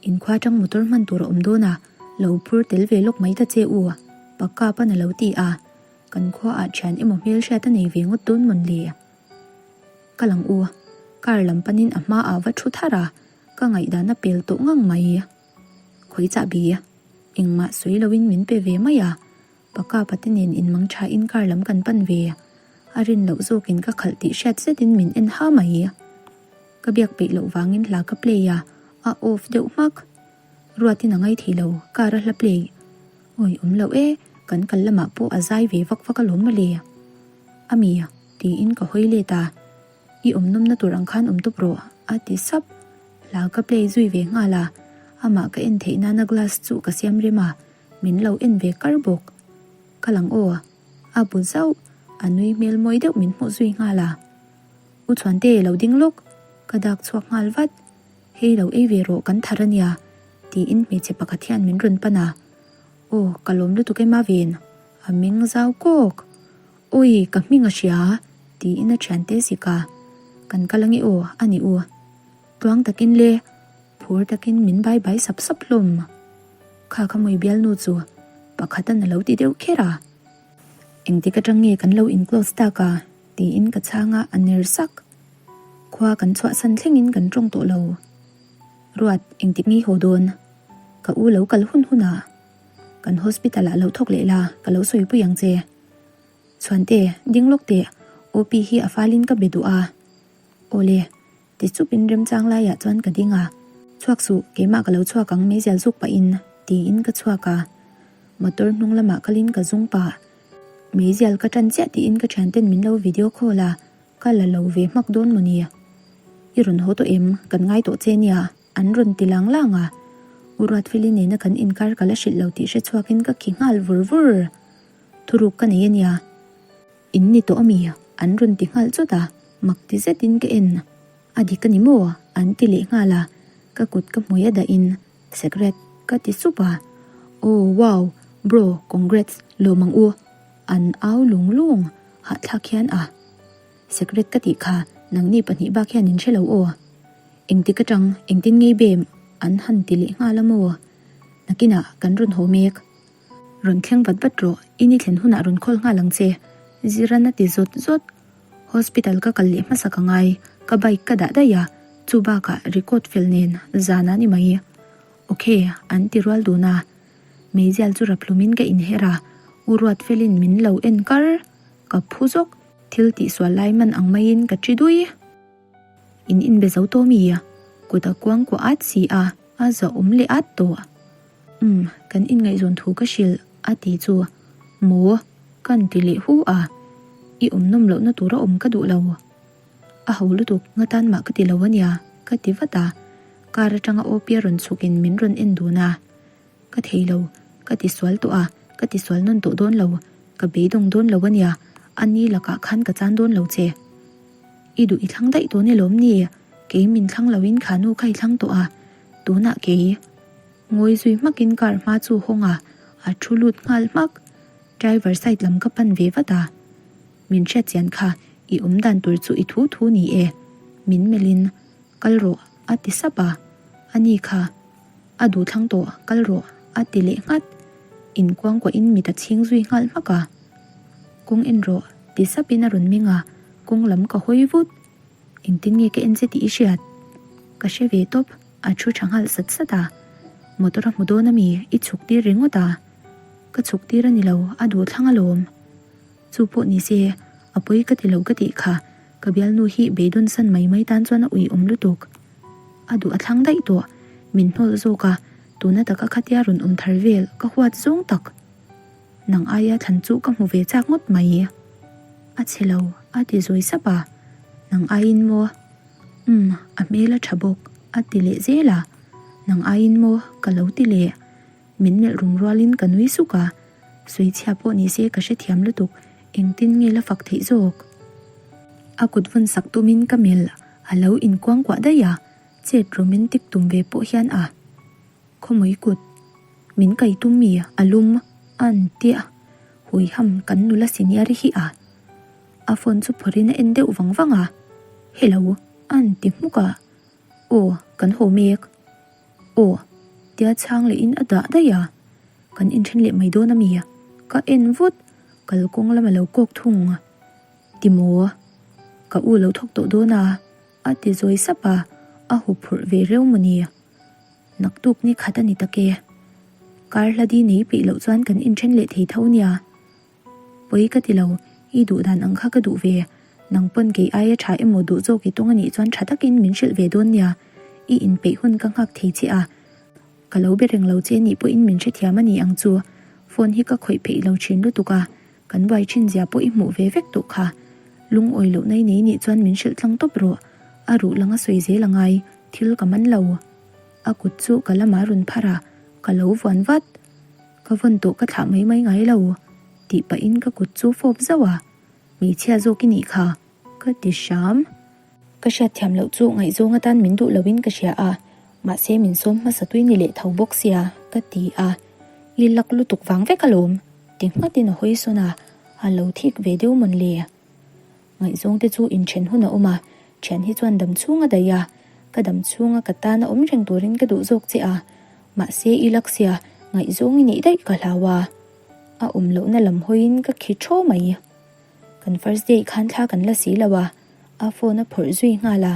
Inkhua atang motor hman tur a awm dawn a, lo phur tel ve lawk mai ta che u, Pakka pawn a lo ti a. Kan khuaah thian emaw hmelhriat a nei ve ngawt dawn mawn le? Ka lang u, car lam panin a hmaah va thu thar a, ka ngaihdan a pel tawh ngang mai. Khawi chahbi, engmah sawi loin min pe ve mai a. Paka pate nen inmang tha in car lam kan pan ve. A rin loh zawkin ka khalh tih hriat zetin min en ha mai. Ka biak peih loh vangin hla ka play a, a off deuh hmak. Ruatin a ngai thei lo, car a hla play. Awi awm loh e, kan kal lamah pawh a zai ve vak vak alawm mawle. Ami? tiin ka hawi let a. I awm nawmna tur ang khan awm tawp rawh, a ti sap. Hla ka play zui ve nghal a, amah ka en theih nana glass chu ka siam rem a. Min lo en ve kar bawk. Ka lang aw. A bu zauh. A nui hmel mawi deuh min hmuh zui nghal a. U Chhuante lo ding lawk. Ka dak chhuak nghal vat. Hei lo ei ve rawh kan thar a nia. Tiin hmeichhe pakhat hian min rawn pan a. Aw ka lawm lutuk em a ven. A meng zau kawk. Awi ka hming a hria. Tiin a thiante zik a. Kan kal ange aw a ni u. Tluang takin le. Phur takin min bai bai sap sap hlawm. Kha kha mawi bialnu chu pakhatan a lo ti deuh kher a. Engtik atang nge kan lo in close tak a? tiin ka chhang a, a ner sak. Khua kan chhuahsan thlengin kan tawng tawh lo. Ruat, engtik nge i haw dawn? Ka u lo kal hun hun a, kan hospital ah lo thawk leh la, ka lo sawipui ang che. Chhuante, ding lawk teh, OP hi a falin ka be duh a. Awle. Ti chupin remchang laiah chuan ka ding a, Chhuak suh, keimah ka lo chhuak ang meizial zuk pahin, tiin ka chhuak a. Motor hnung lamah kalin ka zung pah. Meizial ka tan chiah tiin ka thianten min lo video call a, ka la lo ve hmak dawn maw ni? I rawn haw tawh em? Kan ngai tawh che nia, an rawn ti lang lang a. U Ruatfeli nena kan inkar ka la hrilh lo tih hrechhuakin ka khi nghal vur vur. Thuruk ka nei ania. In ni tawh ami? An rawn ti nghal chawt a, mak ti zetin ka en. A dik a ni maw? An ti leh nghal a, ka kut ka hmui a dahin Secret ka ti sup a. Oh wow, bro congrats lawm ang u. An au lung lung, hahthlak hian a. Secret ka tih kha nangni pahnih bak hian in hre lo aw. Engtik atang engtin ngei bem an han ti leh nghal a maw? Nakinah kan rawn haw mek. Rawn thleng vat vat rawh, i ni thlen hunah rawn call nghal ang che, Ziran a ti zawt zawt. Hospital ka kal leh hmasa ka ngai, ka bike ka dah daih a, chu bakah record fel nen zan a ni mai. Ok, an ti rual dun a. Meizial chu raphlum in ka inher a, U Ruatfelin min lo en kar, ka phu zawk, thil tihsual lai man ang maiin ka ṭi dui. In inbe zo tawh mi? Kut a kuang kuah at si a. A zahawm leh at tawh. Umm, kan inngaihzawn thu ka hrilh a ti chu. Maw? Kan ti leh hu a. I awm nawm lohna tura awm ka duh lo. A ho lutuk, nga tan mah ka ti lo ania, ka ti vat a. Car atanga Opi a rawn chhukin min rawn en dun a. Ka thei lo, ka ti sual tawh a, ka ti sual nawn tawh dawn lo, ka beidawng dawn lo ania, a ni lakah khan ka chan dawn lo che. I duh i thlang daih dawn e lawm ni? Kei min thlang loin kha nu kha i thlang tawh a, tunah kei. Ngawi zui hmakin car hma chu hawng a, a thu lut nghal hmak. Driver side lam ka pan ve vat a. Min hriat chian kha, i awm dan tur chu i thu thu ni e. Min melhin, Kal rawh, a ti sap a. A ni kha, a duh thlang tawh, kal rawh, a ti leh nghat. Inkuangkuahin mit a chhing zui nghal hmak a. Kawng en rawh, ti sapin a rawn meng a, kawng lam ka hawi vut. Engtin nge ka en che tih i hriat? Ka hre ve tawp, a thu tha nghal sat sat a. Motor a hmu dawn ami, i chhuk tir ringawt a. Ka chhuk tir a ni lo, a duh thlang alawm. Chu pawh ni se, a pawi ka ti lo ka tih kha, ka bialnu hi beidawn san mai mai tan chuan a uiawm lutuk. A duh a thlang daih tawh, min hnawl zawk a, tuna taka khatia rawn awm thar vel ka huat zawng tak. Nang aia thlan chu ka hmu ve chak ngawt mai. A chhe lo, a ti zawi sap a. Nang aiin maw? Umm, a hmel a tha bawk, a ti leh zel a. Nang aiin maw? Ka lo ti leh. Min melh rum rualin ka nui suk a. Sawichhia pawh ni se ka hrethiam lutuk, engtin nge la fak theih zawk? A kut vawn sak tumin ka melh, a lo inkuangkuah daih a. Chet romantic tum ve pawh hian a. Khawmui kut. Min kai tum mi a lum an tia huiham kan nula senior hi a. A phone chu phawrhin a en deuh vang vang a. Hello an ti hmuk a. Aw kan haw mek. Aw tia chhang lehin a dah daih a. Kan inthen leh mai dawn a mi? Ka en vut. Kalkawng lam a lo kawk thung. Ti maw? Ka u lo thawk tawh dawn a. A ti zawi sap a. A huphurh ve reuh mawni? Naktuk ni khat a ni tak e. Kar hla di nei peih loh chuan kan inthen leh thei tho nia. Pawi ka ti lo, i duh dan ang kha ka duh ve. Nang pawn kei aia tha emaw duh zawk i tawng a nih chuan tha takin min hrilh ve dawn nia. I inpeih hun ka nghak thei che a. Ka lo be reng lo che nih pawhin min hrethiam a ni ang chu. Phone hi ka khawih peih lo thin lutuk a, kan buai thin zia pawh i hmuh ve vek tawh kha. Lungawi loh nai nei nih chuan min hrilh tlang tawp rawh. A ruh lang a sawi zel a ngai. Thil ka man lo. A kut chu ka lamah rawn phar a, ka lo vuan vat. Ka vawn tawh ka thlah mai mai ngai lo, tih pahin ka kut chu fawp zauh a, Hmeichhia zawk i nih kha, ka ti hram. Ka hriatthiam loh chu ngaihzawng atan min duh loin ka hria a, mahse min sawm hmasa tui ni leh tho bawk sia, ka ti a. I lak lutuk vang vek alawm, ti nghatin a hawi sawn a, a lo thik ve deuh mawn le. Ngaihzawng te chu inthen hun a awm a, thian hi chuan dam chhung a daih a, ka dam chhunga ka tan a awm reng turin ka duh zawk che a, mahse i laksia ngaihzawng i neih daih ka hlau a, a awm lohna lam hawiin ka khi thaw mai. Kan first day khan thla kan la si lo a, a phone a phawrh zui nghal a,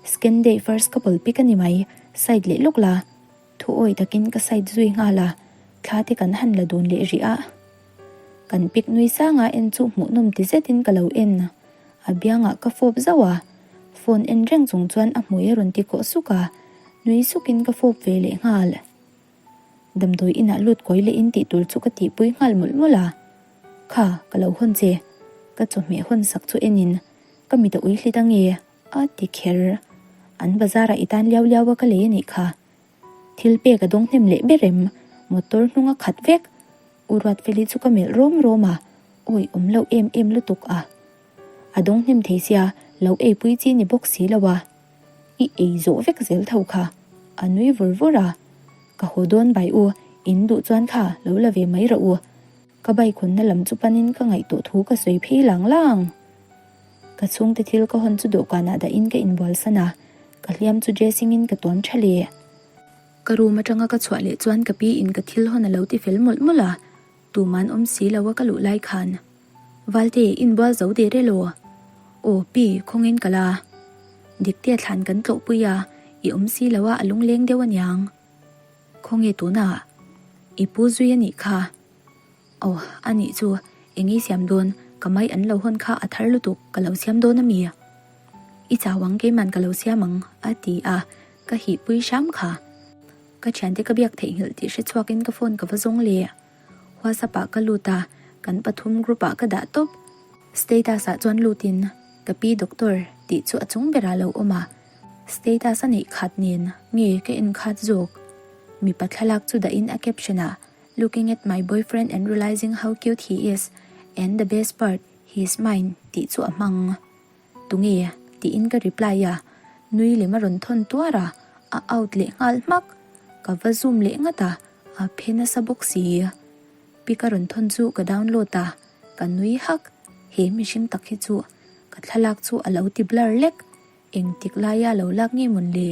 second day first couple pic a ni mai, side leh lawk la, thu awi takin ka side zui nghal a, thla te kan han la dun leh rih a. Kan pic nui sanga en chu hmuhnawm ti zetin ka lo en. A biangah ka fawp zauh a, phone en reng chung chuan a hmui a rawn ti kawh suk a, nui sukin ka fawp ve leh nghal. Damdawi inah lut kawi leh in tih tur chu ka tihpui nghal mawlh mawlh a. Kha, ka lo hawn che. Ka chawhmeh hawn sak chu enin ka mit a ui hlit ange, a ti kher. An bazar ah i tan liau liau a ka lei a nih kha. Thil pek a dawng hnem leh ber em? Motor hnung a khat vek. U Ruatfeli chu ka melh rawm rawm a, awi awm loh em em lutuk a. A dawng hnem thei sia, lo eipui chi ni bawk si lo a. I ei zawh vek zel tho kha. A nui vur vur a. Ka haw dawn bai u, in duh chuan kha lo la ve mai rawh u. Ka bike hawnna lam chu panin ka ngaihtuah thu ka sawi phei lang lang. Ka chhungte thil ka hawn chu dawhkanah dahin ka inbual san a, ka hliam chu dressing in ka tuam tha leh. Ka room atanga ka chhuah leh chuan ka pi in ka thil hawn a lo ti fel mawlh mawlh a, tuman awm si lo a ka luh lai khan. Valte, inbual zo der e law? Aw pi, khawngin ka la. Diktea thlan kan tlawhpui a, i awm si lo a a lungleng deuh aniang. Khawnge tunah? I pu zui a nih kha. Aw, a nih chu, eng i siam dawn? Ka mai an lo hawn kha a thar lutuk, ka lo siam dawn a mi? I chau ang, keiman ka lo siam ang, a ti a, ka hihpui hram kha. Ka thiante ka biak theihnghilh tih hre chhuakin ka phone ka va zawng leh. WhatsApp ah ka lut a, kan pathum group ah ka dah tawp. Status ah chuan lutin ka pi doctor tih chu a chung berah lo awm a, status a neih khat nen nge ka en khat zawk. Mipa thlalak chu dahin a caption ah Looking at my boyfriend and realizing how cute he is and the best part, he is mine tih chu a hmang. Tunge? tiin ka reply a, nui lem a rawn thawn tuar a, a out leh nghal hmak. Ka va zoom leh ngat a, a phe nasa bawk si. Pic a rawn thawn chu ka download a, ka nui hak. He mihring tak hi chu ka thlalak chu a lo ti blur lek. Engtik laia lo lak nge mawn le?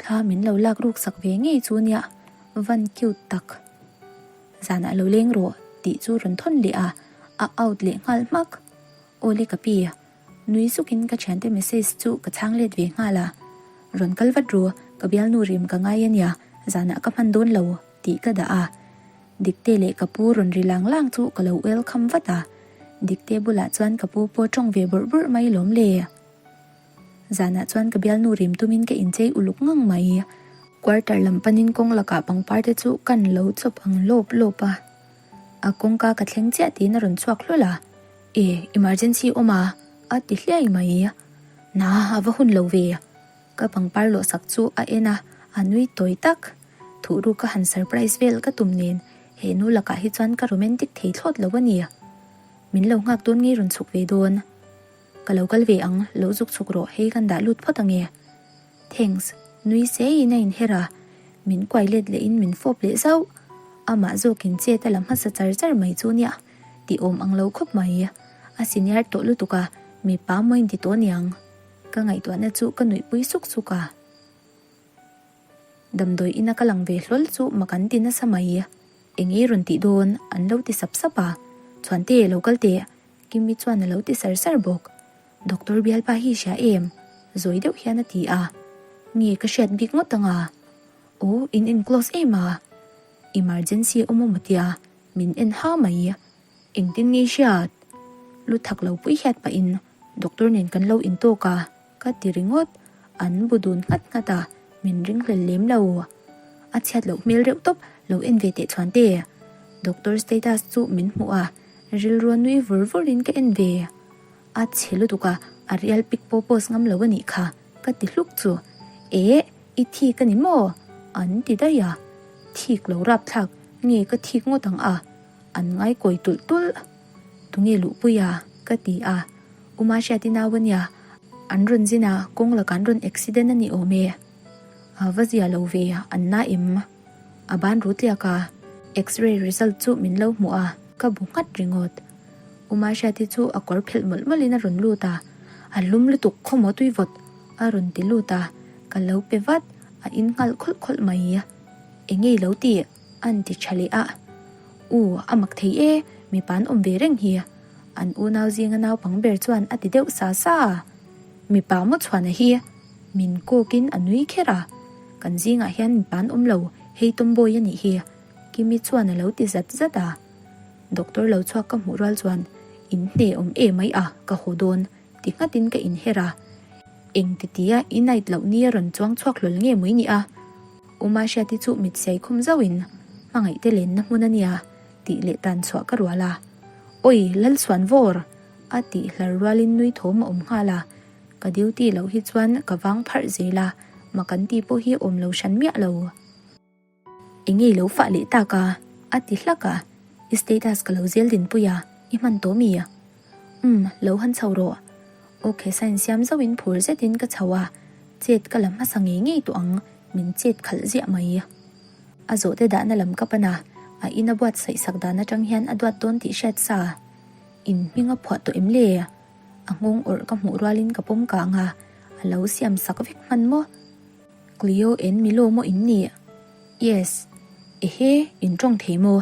Thla min lo lak ruk sak ve ngei chu nia, van cute tak. Zanah lo leng rawh tih chu rawn thawn leh a, a out leh nghal hmak. Awle ka pi, nui sukin ka thiante message chu ka chhang let ve nghal a. Rawn kal vat ru, ka bialnu rim ka ngai ania, zanah ka hman dawn lo tih ka dah a. Dikte leh ka pu rawn ri lang lang chu ka lo welcome vat a. Dikte bulah chuan ka pu pawh tawng ve bawrh bawrh mai lawm le. Zanah chuan ka bialnu rim tumin ka inchei uluk ngang mai. Quarter lam panin kawng lakah pangpar te chu kan lo chawp ang lawp lawp a. A kawngka ka thleng chiah tiin a rawn chhuak hlawl a. E, emergency awm a, a ti hliai mai. Na, a va hun lo ve. Ka pangpar lawhsak chu a en a, a nui tawi tak. Thuhruk ka han surprise vel ka tum nen, he nu lakah hi chuan ka romantic thei thlawt lo a ni. Min lo nghak dawn ngei rawn chhuk ve dawn. Ka lo kal ve ang, lo zuk chhuk rawh, hei kan dah lut phawt ange. Thanks, nui seiin a inher a, min kuai let lehin min fawp leh zauh. Amah zawkin chet a la hmasa char char mai chu nia, ti awm ang lo khawp mai. A senior tawh lutuk a, mipa maw inti tawh niang. Ka ngaihtuahna chu ka nuihpui suk suk a. Damdawi ina ka lang ve hlawl chu mak an ti nasa mai. Eng ei rawn tih dawn an lo ti sap sap a, Chhuante lo kal teh, Kimi chuan a lo ti sar sar bawk. Doctor bialpa hi hria em? Zawi deuh hian a ti a. Nge ka hriat bik ngawt ang a? Aw, in in close em a? Emergency awm awm a tia, min en ha mai. Engtin nge i hriat? Lu thak lo pui hiat pahin doctor nen kan lo intawk a, ka ti ringawt. An bu dun nghat nghat a, min ringhlel lem lo. A chhiat loh hmel reuh tawp, lo en ve teh chuan te. Doctor status chu min hmuh a. Rilru a nui vur vur in ka en ve. A chhe lutuk a, a real pic pawh post ngam lo a nih kha, ka ti hluk chu. Eh, i thik a ni maw? An ti daih a. Thik lo rapthlak, nge ka thik ngawt ang a? An ngai kawi tulh tulh. Tunge luhpui a? Ka ti a. Uma hriat i nau a nia, an rawn zin a, kawng lakah an rawn accident a ni awm e. A va zia lo ve, an na em? A ban ru tliak a, X-ray result chu min lo hmuh a, ka bu nghat ringawt. U Mahriati chu a kawr phelh mawlh mawlhin a rawn lut a, A lum lutuk khawmaw tui vawt a rawn ti lut a, ka lo pe vat, a in nghal khawlh khawlh mai. Eng ei lo tih? A'n ti tha leh a. U, a mak thei e, mipa an awm ve reng hi. An unau zinga naupang ber chuan a ti deuh sa sa a. Mipa maw chhuana hi? Min kawkin a nui kher a, Kan zingah hian mipa an awm lo, hei tomboy a nih hi, Kimi chuan a lo ti zat zat a. Doctor lo chhuak ka hmuh rual chuan, In hne awm e mai a, ka haw dawn, ti nghatin ka inher a. Eng ti tia i night loh ni a rawn chuang chhuak hlawl nge mai ni a? Uma Hriati chu mit siai khum zauhin, Hmangaihte lenna hmun a nia, tih leh tan chhuah ka rual a. Awi, Lalchhuanvawr! A tih hlar rualin nui thawm a awm nghal a, ka duty loh hi chuan ka vang pharh zel a, mak an tih pawh hi awm lo hran miah lo. Eng ngei lo fah leh tak a? A ti hlak a, I status ka lo zel dinpui a, i hman tawh mi? Umm, lo han chho rawh. Ok, sign siam zauhin phur zetin ka chho a, chet ka la hmasa ngei ngei tawh ang, min chet khalh ziah mai. A zawhte dahna lam ka pan a, a in a buatsaih sak dan atang hian a duat dawn tih hriat sa. In hming a phuah tawh em le? A nghawng awrh ka hmuh rualin ka pawm kang a, a lo siam sak vek hman maw? Cleo en Milo maw in nih? Yes. Ehe, in tawng thei maw?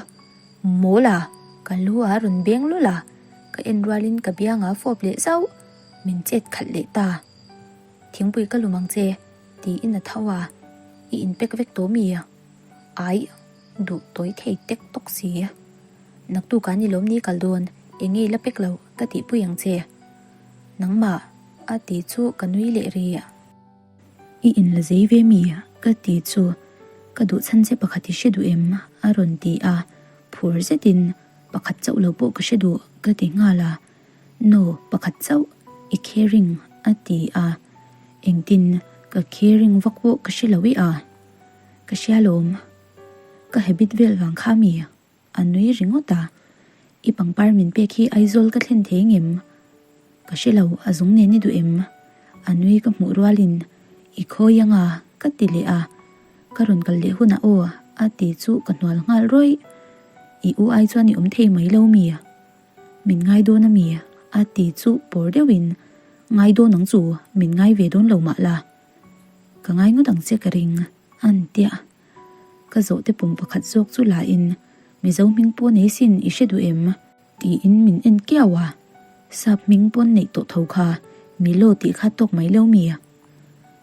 Mawl a, ka lu a rawn beng lul a, ka en rualin ka bianga fawp leh zauh, min chet khalh leh ta. Thingpui ka lum ang che, tiin a tho a, i inpek vek tawh mi? Aih, duh tawi thei tek tawk si. Naktuk ah ni lawm ni kal dawn, eng nge i la pek loh ka tihpui ang che. Nangmah a ti chu ka nui leh ri. I in la zei ve mi? Ka ti chu. Ka duh chhan che pakhat i hre duh em? a rawn ti a, phur zetin pakhat chauh lo pawh ka hre duh ka ti nghal a. No, pakhat chauh i caring a ti a, engtin ka caring vak pawh ka hre lo i a, ka hria lawm. Ka habit vel vang kha mi? A nui ringawt a, I pangpar min pek hi Aizawl ka thlen thei ngem? Ka hre lo, a zung nen i duh em? A nui ka hmuh rualin, I khawi anga? ka ti leh a, Ka rawn kal leh hunah aw, a ti chu ka hnual nghal rawih. I u ai chuan i awm thei mai lo mi? Min ngai dawn a mi? a ti chu pawr deuhin, Ngai dawn ang chu, min ngai ve dawn lo mah la. Ka ngai ngawt ang che ka ring, an tia. Ka zawhte pum pakhat zawk chu la in, Mizo hming pawh nei sin i hre duh em? Tiin min en kiau a, Sap hming pawn neih tawh tho kha, Milo tih kha tawk mai lo mi?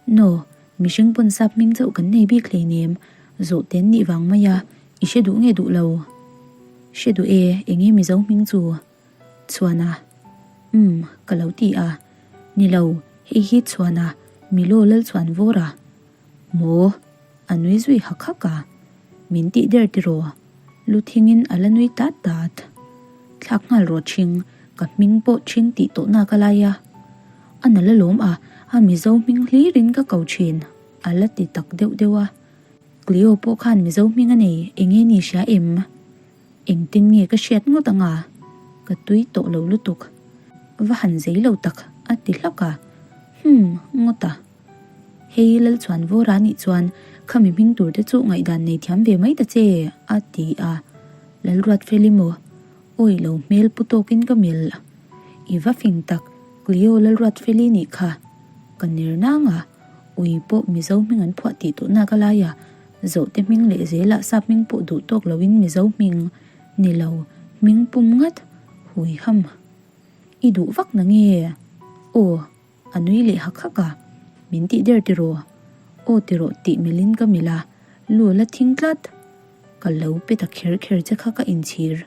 No, mihring pawn sap hming chauh kan nei bik hleinem, zawhte an nih vang mai a, i hre duh nge duh lo? Hre duh e, enge Mizo hming chu? Chhuana, Umm, ka lo ti a, Ni lo, hei hi Chhuana, Milo Lalchhuanvawra. Maw? A nui zui hak hak a, Min tih der tiraw? Lu thingin a la nui tat tat. Thlak nghal rawh ṭhing, ka hming pawh ṭhing tih tawh nak a lai a. A na la lawm a, a Mizo hming hlirin ka ko ṭhin, a la ti tak deuh deuh a. Cleo pawh khan Mizo hming a nei, eng nge ni hria em? Engtin nge ka hriat ngawt anga? Ka tui tawh lo lutuk. Va han zei lo tak, a ti hlak a. Hum, ngawt a. Hei Lalchhuanvawra nih chuan khami hming tur te chu ngaihdan nei thiam ve mai ta che, a ti a. Lalruatfeli maw? Awi lo hmel pu tawkin ka melh. I va fing tak, Cleo Lalruatfeli nih kha. Ka ner nang a, ui pawh Mizo hming an phuah tih tawh nak a lai a, Zohte hming leh zelah sap hming pawh duh tawk loin Mizo hming ni lo hming pum ngat hui ham. I duh vak na nge? Aw. A nui leh hak hak a, Min tih der tiraw? Aw tiraw tih melhin ka melh a, lu a la thing tlat. Ka lo pe ta kher kher che kha ka inchhir.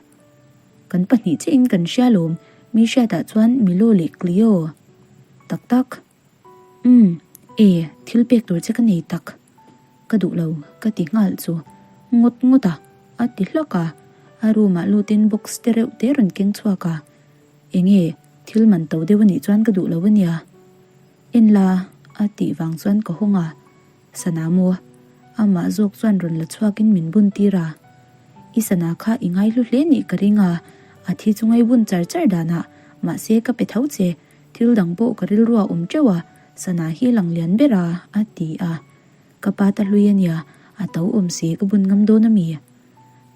Kan pahnih chiahin kan hria lawm, mi hriatah chuan Milo leh Cleo. Tak tak. Umm, e, thil pek tur che ka nei tak. Ka duh lo, ka ti nghal chu. Ngawt ngawt a, a ti hlak a, a room ah lutin box te reuh te rawn keng chhuak a. Enge, thil man to deuh anih chuan ka duh lo ania. En la, a tih vang chuan ka hawng a. Sana maw? Amah zawk chuan rawn la chhuakin min bun tir a. I sana kha i ngaihlu hle nih ka ring a, a thi chu ngai bun char char danah, mahse ka pe tho che, thil dang pawh ka rilru a awm teuh a, sana hi lang lian ber a, a ti a. Ka pa ta hlui ania, a to awm si ka bun ngam dawn ami?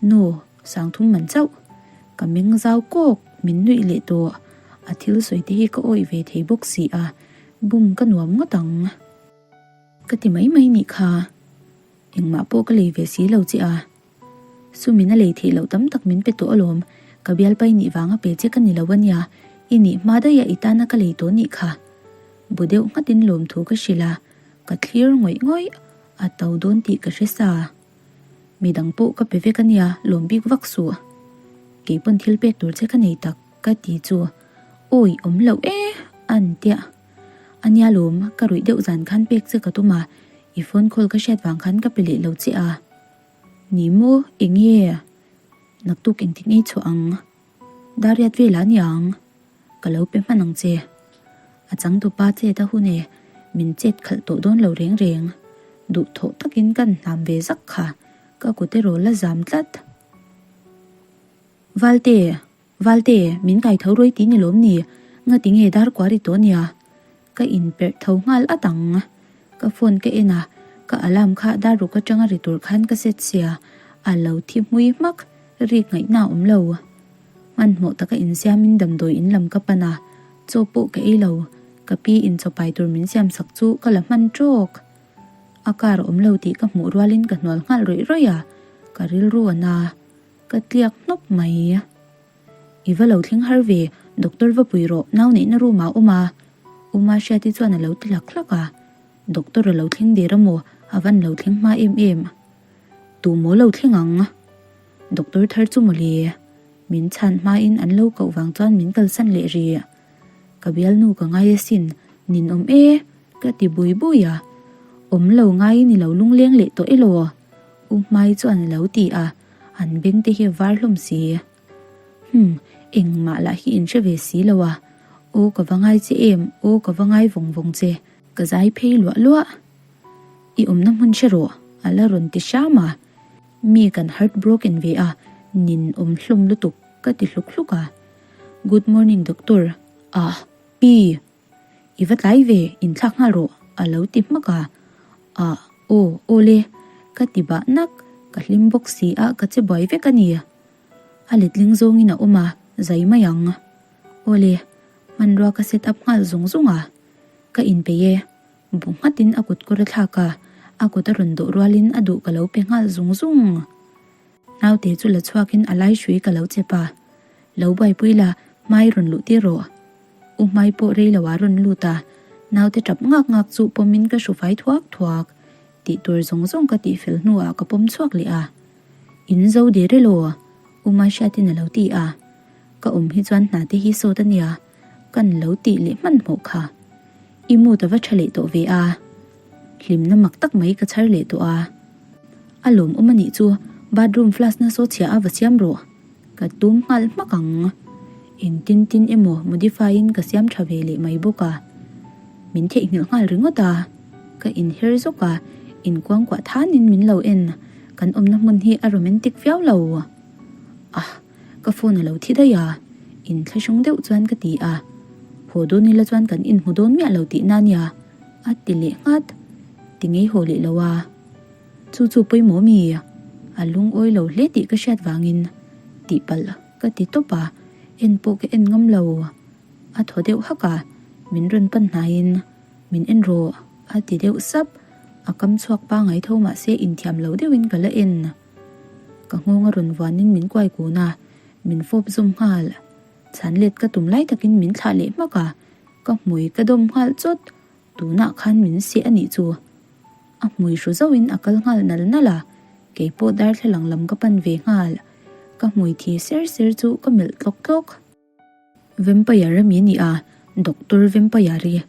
Nu, Sangthum man chauh. Ka meng zau kawk, min nuih leh tawh. A thil sawi te hi ka awih ve thei bawk si a, bum ka nuam ngawt ang. Ka ti mai mai nih kha. Engmah pawh ka lei ve si lo che a. Sumin a lei theih loh tam tak min pe tawh alawm, ka bialpai nih vanga pe che ka ni lo ania, i nih hma daih a i tana ka lei tawh nih kha. Bu deuh nghatin lawmthu ka hrilh a, ka thlir ngawih ngawih, a to dawn tih ka hre sa. Midang pawh ka pe vek ania, lawm bik vak suh. Kei pawn thil pek tur che ka nei tak, ka ti chu. Awi, awm loh e, an tia. Ania lawm, ka ruih deuh zan khan pek che ka tum a, i phone call ka hriat vang khan ka pe leh lo che a. Ni maw, eng nge? Naktuk engtik ngei chhuah ang? Dariat velah aniang. Ka lo pe hman ang che. A changtupa chet a hun e, min chet khalh tawh dawn lo reng reng. Duhthawh takin kan hnam ve zak kha, ka kut erawh la zam tlat. Valte, Valte, min kai tho ruai ti ni lawm ni, ngati nge dar kuar i tawh nia? Ka inperh tho nghal at ang. Ka phone ka en a, ka alarm kha dar ruk atanga ri tur khan ka set sia, a lo thi hmui hmak, rik ngaihna a awm lo. Hmanhmawh taka insiamin damdawi in lam ka pan a, chaw pawh ka ei lo, ka pi in chaw pai tur min siam sak chu ka la hman tawk. A car a awm lo tih ka hmuh rualin ka hnual nghal rawih rawih a, ka rilru a na, ka tliak hnawp mai. I va lo thleng har ve, doctor va pui rawh, nau neihna room ah a awm a, U Mahriati chuan a lo ti hlak hlak a, doctor a lo thleng der a maw, a van lo thleng hma em em. Tu maw lo thleng ang? Doctor thar chu mawle, min chhan hmain an lo koh vang chuan min kalsan leh rih. Ka bialnu ka ngai asin, ninawm e, ka ti bui bui a. Awm lo ngai ni lo lungleng leh tawh elaw? U Hmai chuan a lo ti a, an beng te hi a var hlawm si. Hum, engmah lah hi in hre ve si lo a. Aw ka va ngai che em, aw ka va ngai vawng vawng che. Ka zai phei luah luah. I awmna hmun hre rawh, a la rawn ti hram a. Mi kan heart broken ve a, nin awm hlawm lutuk ka ti hluk hluk a. Good morning doctor, ah, pi. I va tlai ve, inthlak nghal rawh, a lo ti hmak a. Ah, aw, aw le, ka ti bah nak, ka hlim bawk si a, ka che buai vek a ni. A letling zawngin a awm a, zai mai ang. Aw le, hmanrua ka set up nghal zung zung a. Ka inpeih e, bu nghatin a kut kawr a thlak a, a kut a rawn dawh rualin a duh ka lo pe nghal zung zung. Naute chu la chhuakin a lai hrui ka lo chep a, Lo buaipui la, hmai rawn luh tir rawh. U hmai pawh rei lo ah rawn lut a, naute tap ngak ngak chu pawmin ka hru fai thuak thuak. Tih tur zawng zawng ka tih fel hnuah ka pawm chhuak leh a. In zo der elaw? U Mahriatin a lo ti a. Ka awm hi chuan hna te hi sawt a nia, kan lo tih leh hmanhmawh kha. I mood a va tha leh tawh ve a. Hlimna mak tak mai ka chhar leh tawh a. A lawmawm a nih chu, bathroom flush na saw chhia a va siam rawh. Ka tum nghal hmak ang. Engtin tin emaw modify in ka siam tha ve leh mai bawk a. Min theihnghilh nghal ringawt a. Ka inher zawk a, inkuangkuah thanin min lo en. Kan awmna hmun hi a romantic viau lo. Ah! Ka phone a lo thi daih a, inthlahrung deuh chuan ka ti a. Haw dawn ila chuan kan inhmu dawn miah lo tihna ania, a ti leh nghat. Ti ngei haw leh lo a. Chu chu pawimawh mi? A lungawi lo hle tih ka hriat vangin tihpalh ka ti tawp a, en pawh ka en ngam lo. A thaw deuh hak a, min rawn pan hnaiin min en rawh a ti deuh sap. A kam chhuak pangai tho mahse inthiam lo deuhin ka la en. Ka nghawng a rawn vuanin min kuai kun a, min fawp zawm nghal. Chhan let ka tum lai takin min thlah leh hmak a, ka hmui ka dawm nghal chawt. Tunah khan min seh a nih chu. A hmui hru zauhin a kal nghal nal nal a, kei pawh darthlalang lam ka pan ve nghal. Ka hmui thi ser ser chu ka melh tlawk tlawk. Vampire a mi a ni a, Doctor Vampire i.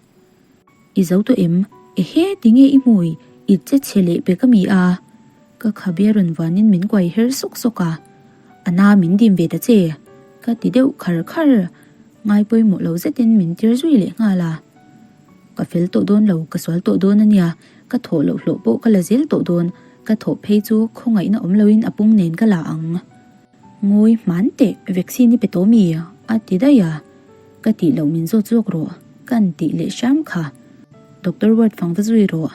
I zo tawh em? Ehe, tinge i hmui? I che chhe leh pek a mi a? Ka khabe rawn vanin min kuai her sawk sawk a. A na min dim ve ta che. Ka ti deuh khar khar. Ngai pawimawh lo zetin min tir zui leh nghal a. Ka fel tawh dawn lo, ka sual tawh dawn a nia, ka thawh loh hlawh pawh ka la zel tawh dawn, ka thawh phei chu khawngaihna awm loin a pung nen ka la ang. Ngawi hman teh, vaccine i pe tawh mi? a ti daih a, ka tih loh min zawt zawk rawh, ka an tih leh hram kha. Doctor ward fang va zui rawh.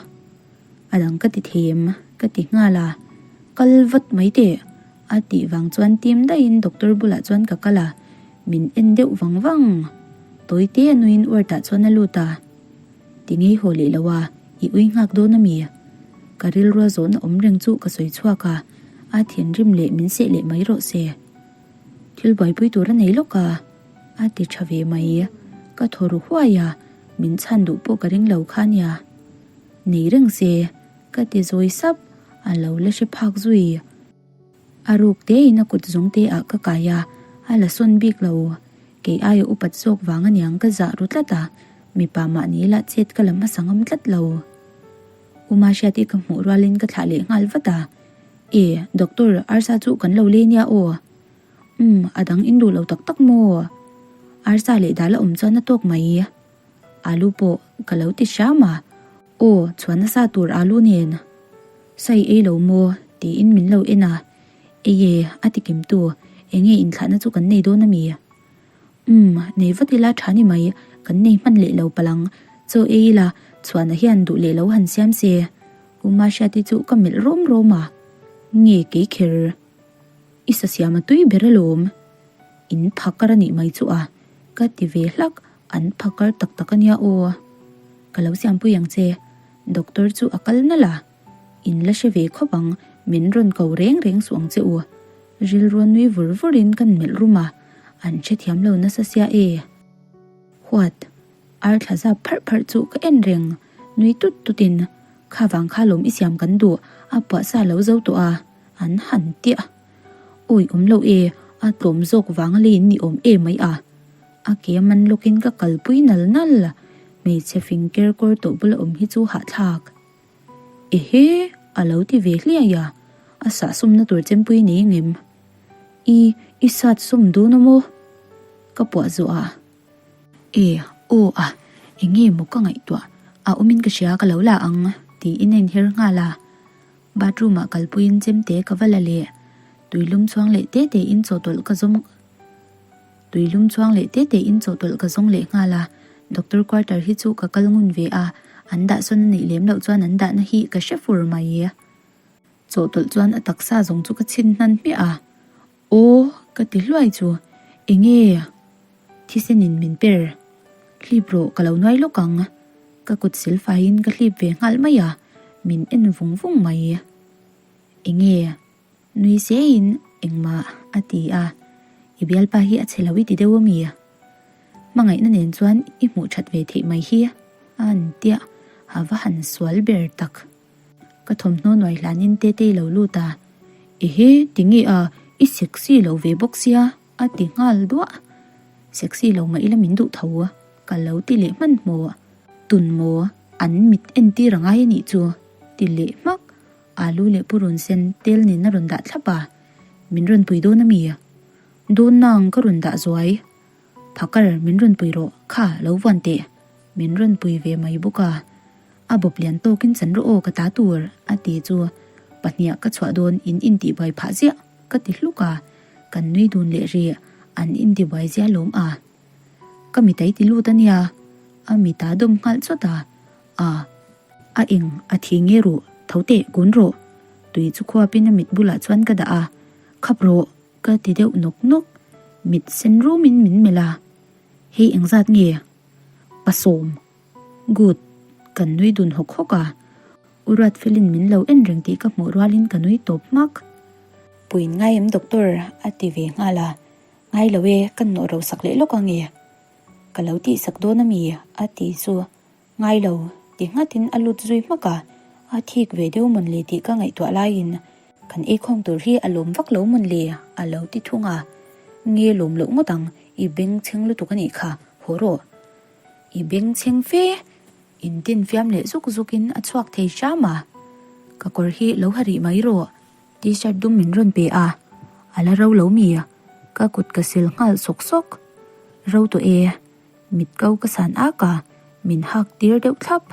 A dang ka ti thei em? ka ti nghal a, kal vat mai teh a tih vang chuan tim daihin doctor bulah chuan ka kal a, min en deuh vang vang. Tawi te a nuiin ward ah chuan a lut a, Ti ngei haw leh lo a, i ui nghak dawn a mi? Ka rilrua zawhna awm reng chu ka sawi chhuak a, a thinrim leh min seh leh mai rawh se. Thil buaipui tur a nei lawk a, a ti tha ve mai. Ka thaw ru huai a, min chhan duh pawh ka ring lo kha nia. Nei reng se, ka ti zawi sap, a lo la hre phak zui. A ruk tein a kut zawng te ah ka kai a, a la sawn bik lo. Kei aia upat zawk vang aniang ka zah ru tlat a, mipa mahni lah chet ka la hmasa ngam tlat lo. U Mahriati ka hmuh rualin ka thlah leh nghal vat a, E, doctor, arsa chu kan lo lei nia aw. Umm, a dang in duh lo tak tak maw? Arsa leh dal a awm chuan a tawk mai. Alu pawh ka lo ti hram a, Aw, chhuan nasa tur alu nen. Sai ei lo maw? tiin min lo en a, Ei e, a ti kim tu, enge inthlahna chu kan nei dawn a mi? Umm, nei vat ila tha ni mai, kan nei hman leh lo palang, chaw ei ila, chhuana hian duh leh lo han siam se. U Mahriati chu ka melh rawm rawm a, Nge kei kher? I sa siam a tui ber alawm. In phakar a nih mai chu a, ka ti ve hlak, an phakar tak tak a nia aw. Ka lo siampui ang che, doctor chu a kal nalh a. In la hre ve khawp ang, min rawn ko reng reng suh ang che u. Rilru nui vur vurin kan melh rum a, an hrethiam lo nasa sia e. Huat, ar thla zap pharh pharh chu ka en reng, nui tut tutin, Kha vang kha lawm i siam kan duh, a puah sa lo zo tawh a, an han tia. Awi awm lo e, a tlawm zawk vang a leiin ni awm e mai a. A ke a man lawkin ka kalpui nal nal, hmeichhe fing ker kawr tawh bula awm hi chu hahthlak. Ehe! A lo ti ve hliai a. A sahsumna tur chempui nei ngem? I, i sat sum dawn a maw? Ka puah zawh a. E, aw a, eng nge maw ka ngaihtuah, a awmin ka hria ka lo la ang, tiin a inher nghal a. Bathroom ah kalpuiin chemte ka va la leh. Tuilum chhuang leh te te in chawhtawlh ka zawng Tuilum chhuang leh te te in chawhtawlh ka zawng leh nghal a. Doctor quarter hi chu ka kal ngun ve a, an dah sawn a neih lem loh chuan an dahna hi ka hre fur mai. Chawhtawlh chuan a taksa zawng chu ka chhin hnan hmiah a. Aw, ka ti hluai chu. Enge? Thisenin min per. Hlip rawh, ka lo nuai lawk ang. Ka kut sil faiin ka hlip ve nghal mai a, min en vung vung mai. Enge? Nui seiin engmah a ti a. I bialpa hi a chhe lo i ti deuh ami? Hmangaihna nen chuan i hmuh that ve theih mai hi a an tia, a va han sual ber tak. Ka thawmhnaw nuai hlanin Tetei lo lut a, Ehe, tinge a, i sexy lo ve bawk sia, a ti nghal duah. Sexy lo mah ila min duh tho, ka lo ti leh hmanhmawh. Tun maw, an mit entir a ngai a nih chu, ti leh hmak. Alu leh purun sen tel nen a rawn dah thlap a, Min rawn pui dawn a mi? Dawn nang ka rawn dah zuai. Phakar, min rawn pui rawh, kha, lo vuan teh. Min rawn pui ve mai bawk a. A bawp lian tawkin chan rawh aw ka ta tur, a ti chu. Pahniah ka chhuah dawn in intihbuai phah ziah, ka ti hluk a. Kan nui dun leh rih, an intibuai ziah lawm a. Ka mitai ti lut a nia, a mita dawm nghal chawt a. A, a eng, a thi nge ruh, tho teh, kun rawh. Tui chu khuapin a mit bulah chuan ka dah a, khap rawh. Ka ti deuh nawk nawk, mit sen rumin min melh a, Hei engzat nge? Pasawm. Good. Kan nui dun hawk hawk a, U Ruatfelin min lo en reng tih ka hmuh rualin ka nui tawp hmak. Puin ngai em doctor? a ti ve nghal a, Ngai lo e, ka nawh ro sak leh lawk ange. Ka lo tihsak dawn ami? a ti chu. Ngai lo, ti nghatin a lut zui hmak a, a thik ve deuh mawn le tih ka ngaihtuah laiin kan eikhawm tur hi a lawm vak lo mawn le a lo ti thung a, nge lawm loh ngawt ang, i bengchheng lutuk a nih kha, haw rawh. I bengchheng fe, intin fiam leh zuk zukin a chhuak thei hram a, ka kawr hi lo ha rih mai rawh, T-shirt dum min rawn pe a, a la ro lo mi? Ka kut ka sil nghal sawk sawk. Ro tawh e. Mit ko ka san ak a, min hak tir deuh thlap.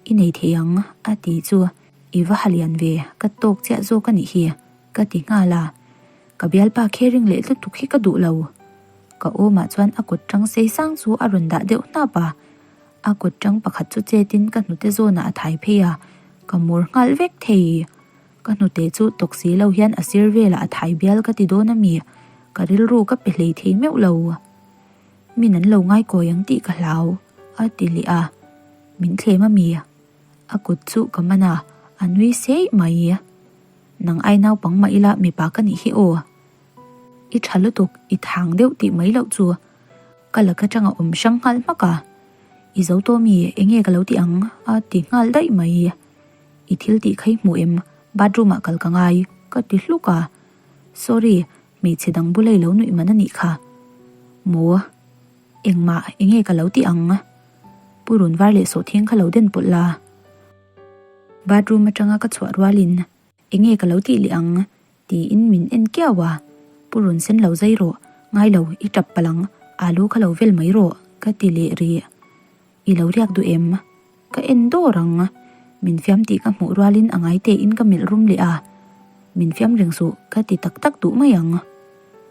I nei thei ang, a ti chu. I va ha lian ve, ka tawk chiah zawk a nih hi, ka ti nghal a. Ka bialpa caring leh lutuk hi ka duh lo. Ka awmah chuan a kut tang sei sang chu a rawn dah deuh hnap a. A kut tang pakhat chu chetin ka hnute zawnah a thai phei a, ka mur nghal vek thei. Ka hnute chu tawk si lo hian a sir velah a thai bial ka ti dawn a mi, ka rilru ka pe hlei thei meuh lo. Min an lo ngai kawi ang tih ka hlau, a ti leh a. Min thlem a mi? A kut chu ka man a, a nui seih mai. Nang ai naupang mah ila mipa ka nih hi aw. I tha lutuk, i thang deuh tih mai loh chu. Ka lak atanga awm hrang nghal hmak a. I zo tawh mi, enge ka lo ti ang? a ti nghal daih mai. I thil tih kha i hmuh em? Bathroom ah kal ka ngai, ka ti hluk a. Sorry, Hmeichhe dang bula i lo nuih man a nih kha. Maw? Engmah, enge ka lo tih ang? Pu Run var leh sawhthing kha lo den pawlh la. Bathroom atanga ka chhuah rualin, Enge ka lo tih leh ang? tiin min en kiau a. Pu Run sen lo zai rawh, ngai lo, i tap palh ang, alu kha lo vel mai rawh, ka ti leh rih. I lo riak duh em? Ka en dawr ang. Min fiam tih ka hmuh rualin a ngai tein ka melh rum leh a. Min fiam reng suh, ka ti tak tak duh mai ang.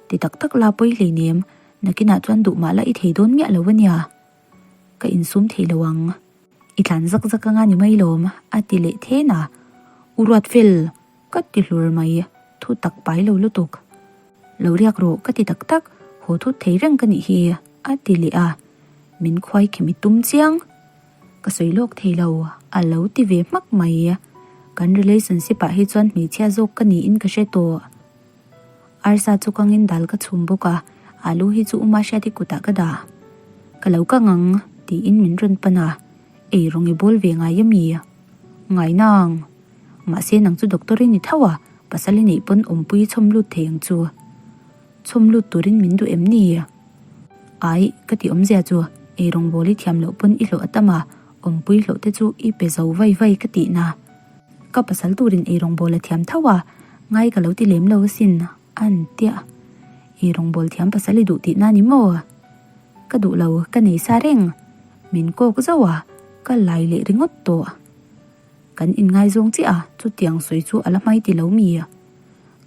Ti tak tak la pawi hleinem, nakinah chuan duh mah la i thei dawn miah lo a nia. Ka insum thei lo ang. I tlan zak zak anga ni mai lawm, a ti leh then a. U Ruatfel! Ka ti hlur mai, thu tak pai lo lutuk. Lo riak rawh ka ti tak tak, haw thut thei reng ka nih hi, a ti leh a. Min khuai khi mi tum chiang. Ka sawi lawk thei lo, a lo ti ve hmak mai. Kan relationship ah hi chuan hmeichhia zawk ka niin ka hre tawh. Arsa chu kangin dal ka chhum bawk a, alu hi chu Uma Hriati kutah ka dah. Ka lo kang ang, tiin min rawn pan a. Ei rawng i bawl ve ngai ami? Ngai nang. Mahse nang chu doctor i ni tho a, pasal i neih pawn awmpui i chhawm lut thei ang chu. Chhawm lut turin min duh em ni? Ai, ka ti awmzia chu, ei rawngbâwl i thiam loh pawn i hlawh a tam a, awmpui hlawh te chu i pe zo vai vai ka tihna. Ka pasal turin ei rawngbâwl a thiam tho a, Ngai ka lo ti lem lo asin, an tia. I rawngbâwl thiam pasal i duh tihna ni maw? Ka duh lo, ka nei sa reng. Min kawk zauh a, ka lai leh ringawt tawh. Kan inngaizawng chiah a, chutiang sawi chu a la hmai ti lo mi?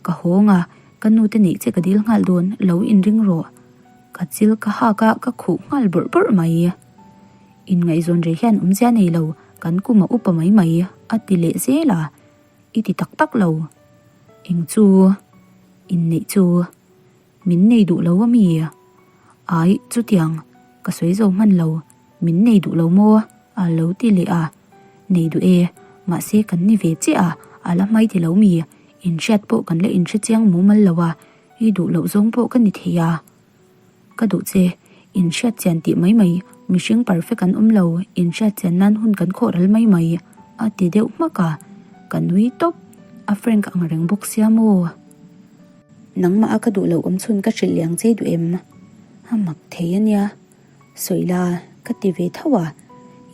Ka hawng a, ka nu te neih che ka dil nghal dawn, lo inring rawh. Ka chil ka hak a, ka khuh nghal bawrh bawrh mai. Inngaihzawn reh hian awmzia nei lo, kan kum a upa mai mai, a ti leh zel a, i ti tak tak lo. Eng chu? Inneih chu? Min nei duh lo a mi? Ai, chutiang, ka sawi zo hman lo, min nei duh lo maw? A lo ti leh a, Nei duh e, mahse kan ni ve chiah a, a la hmai ti lo mi? Inhriat pawh kan la inhre chiang mumal lo a, i duh loh zawng pawh ka ni thei a. Ka duh che, inhriat chian tih mai mai, mihring perfect an awm lo, inhriat chian nan hun kan khawh ral mai mai, a ti deuh hmak a, ka nui tawp, a frank ang reng bawk sia maw? Nangmah a ka duh loh awm chhun ka hrilh leh ang che duh em? A mak thei a nia, sawi la, ka ti ve tho a,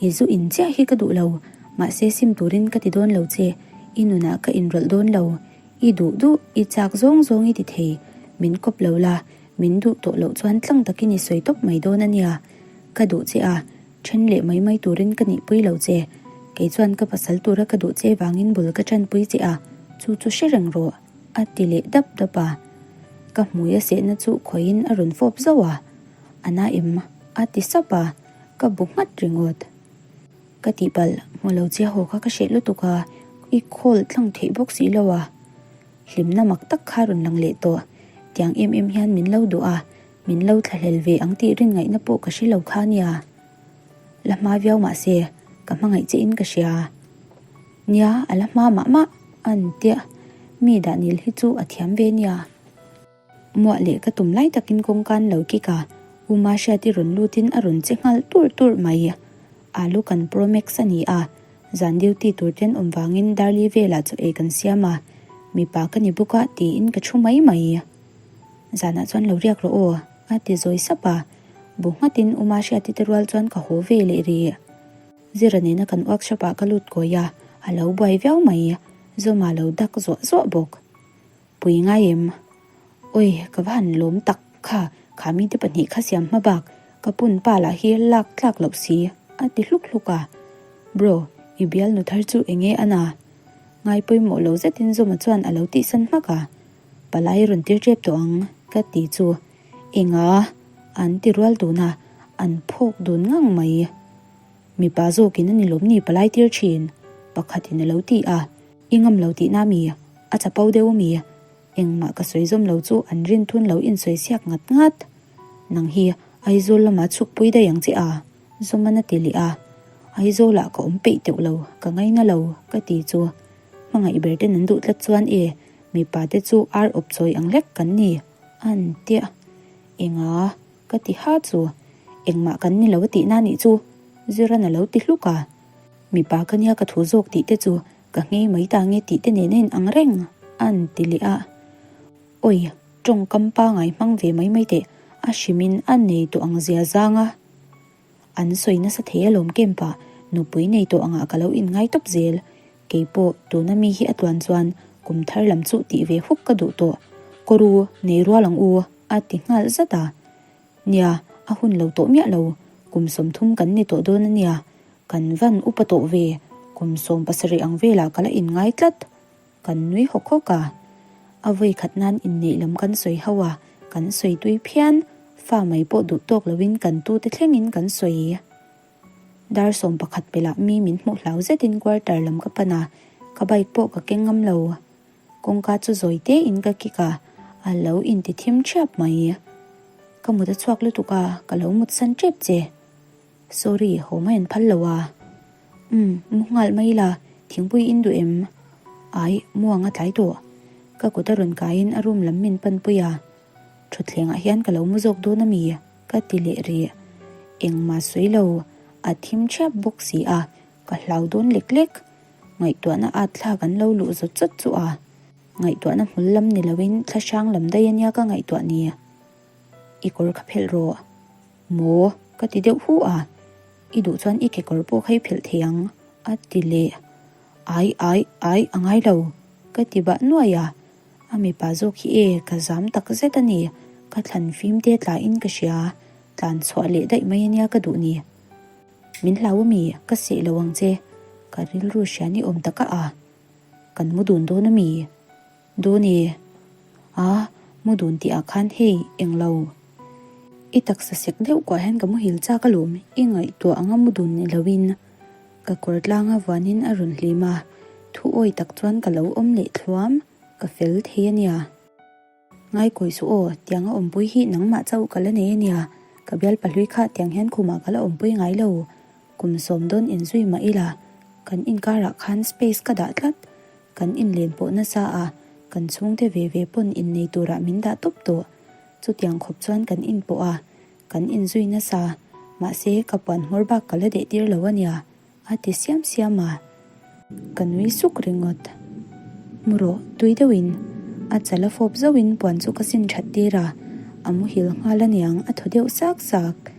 i zu in chiah hi ka duh lo, mahse sim turin ka ti dawn lo che, i nunah ka inrawlh dawn lo, I duh duh, i chak zawng zawng i ti thei, min kawp lo la, min duh tawh loh chuan tlang takin i sawi tawp mai dawn a nia. Ka duh che a, then leh mai mai turin ka nihpui lo che. Kei chuan ka pasal tura ka duh che vangin bul ka tanpui che a, chu chu hre reng rawh, a ti leh dap dap a. Ka hmui a sehna chu khawihin a rawn fawp zauh a, A na em? a ti sap a, ka bu nghat ringawt. Ka tihpalh, hmu lo che haw kha ka hreh lutuk a, i call tlang theih bawk si lo a. Hlimna mak tak kha rawn lang leh tawh, tiang em em hian min lo duh a, min lo thlahlel ve ang tih rin ngaihna pawh ka hre lo kha nia. La hma viau mah se, ka hmangaih che in ka hria. Nia, a la hma mah mah, an tia, mi dah nil hi chu a thiam ve nia. Muah leh ka tum lai takin kawngka an lo kik a, U Mahriati rawn lutin a rawn che nghal turh turh mai. Alu kan Pro Max a ni a, zan duty tur ten awm vangin Darli velah chaw ei kan siam a, mipa ka ni bawk a tiin ka thu mai mai. Zanah chuan lo riak rawh aw, a ti zawi sap a, bu nghatin U Mahriati te rual chuan ka haw ve leh rih. Zira nena kan workshop ah ka lut kawi a, a lo buai viau mai, Zawma lo dak zuah zuah bawk. Pui ngai em? Awi, ka va han lawm tak kha, kha mite pahnih kha siam hma bak, ka pun pa lah hi lak tlak loh si, a ti hluk hluk a. Bro, i bialnu thar chu enge a na? Ngai pawimawh lo zetin Zawma chuan a lo tihsan hmak a. Palai rawn tir tep tawh ang, ka ti chu. Enga? An ti rual dun a, an phawk dun ngang mai. Mipa zawkin a ni lawm ni palai tir thin? Pakhatin a lo ti a. I ngam lo tihna mi? A chapo deuh mi? Engmah ka sawi zawm lo chu an rin thun lo insawi siak ngat ngat. Nang hi Aizawl lamah chhukpui daih ang che a? Zawman a ti leh a. Aizawlah ka awm peih teuh lo, ka ngaina lo, ka ti chu. Hmangaih ber ten an duh tlat chuan e, mipa te chu ar awp chawi ang hlek kan ni, an tia. Enga? Ka ti ha chu. Engmah kan ni lo a tihna nih chu, Ziran a lo ti hluk a. Mipa ka nia ka thu zawk tih te chu ka nghei mai ta nge tih te nen a in ang reng an ti leh a. Awi, tawngkam pangai hmang ve mai mai teh, a hrimin a nei tawh ang zia zang a. An sawi nasa thei alawm camp ah nupui nei tawh angah ka lo inngai tawp zel. Keipawh tuna mi hi a tluan chuan kum thar lam chu tih ve huk ka duh tawh. Kawru, nei rual ang u, a ti nghal zat a. Nia, a hun lo tawh miah lo, kum 30 kan ni tawh dawn a nia, kan van upa tawh ve, kum 17 ang velah ka la inngai tlat. Kan nui hawk hawk a, a vawi khat nan inneih lam kan sawi ho a, kan sawi tui phian, fa mai pawh duh tawk loin kan tute thlengin kan sawi. Dar 11 pelah mi min hmuh hlau zetin quarter lam ka pan a, ka bike pawh ka keng ngam lo. Kawngka chu zawi te in ka kik a, a lo inti thim thiap mai. Ka mut a chhuak lutuk a, ka lo mut san tep che. Sorry, haw mai an phal lo a. Umm, mu nghal mai la, thingpui in duh em? Ai, muang a tlai tawh. Ka kut a rawn kaiin a room lam min panpui a. Thutthlengah hian ka lo mu zawk dawn a mi? Ka ti leh rih. Engmah sawi lo, a thim thiap bawk si a, Ka hlau dawn lek lek. Ngaihtuahna at thlak an lo luh zawt zawt chu a. Ngaihtuahna hmul lam ni loin thla hrang lam daih a nia ka ngaihtuah ni. I kawr kha phelh rawh. Maw? Ka ti deuh hu a. I duh chuan i kekawr pawh kha i phelh thei ang, a ti leh. Ai, ai, ai, a ngai lo, ka ti bah nuai a. A mipa zawk hi e, ka zam tak zet a ni. Ka thlan fim te tlain ka hria, tlan chhuah leh daih mai ania ka duh ni. Min hlau ami, ka seh lo ang che. Ka rilru hria ni awm taka a. Kan mu dun dawn ami? Dawn e. A, mu dun tih ah khan hei, englo. I taksa sek deuh kuah hian ka muhil chak alawm, i ngaihtuah anga mu dun ni loin. Ka kawr tlanga vuanin a rawn hlim a, thu awi tak chuan ka lo awm leh thluam, ka fel thei a nia. Ngaikawi suh aw, tianga awmpui hi nangmah chauh ka la nei a nia, ka bial pahlui kha tiang hian khumah ka la awmpui ngai lo, kum sawm dawn inzui mah ila, kan inkarah khan space ka dah tlat, kan inlen pawh nasa a, kan chhungte ve ve pawn innei turah min dah tawp tawh, chutiang khawp chuan kan inpawh a, Kan inzui nasa, mahse ka puan hmawr bak ka la deh tir lo a nia, a ti siam siam a. Ka nui suk ringawt. Mu rawh, tui deuhin. A chal a fawp zauhin puan chu ka sin that tir a, a muhil nghal a niang a thaw deuh sak sak.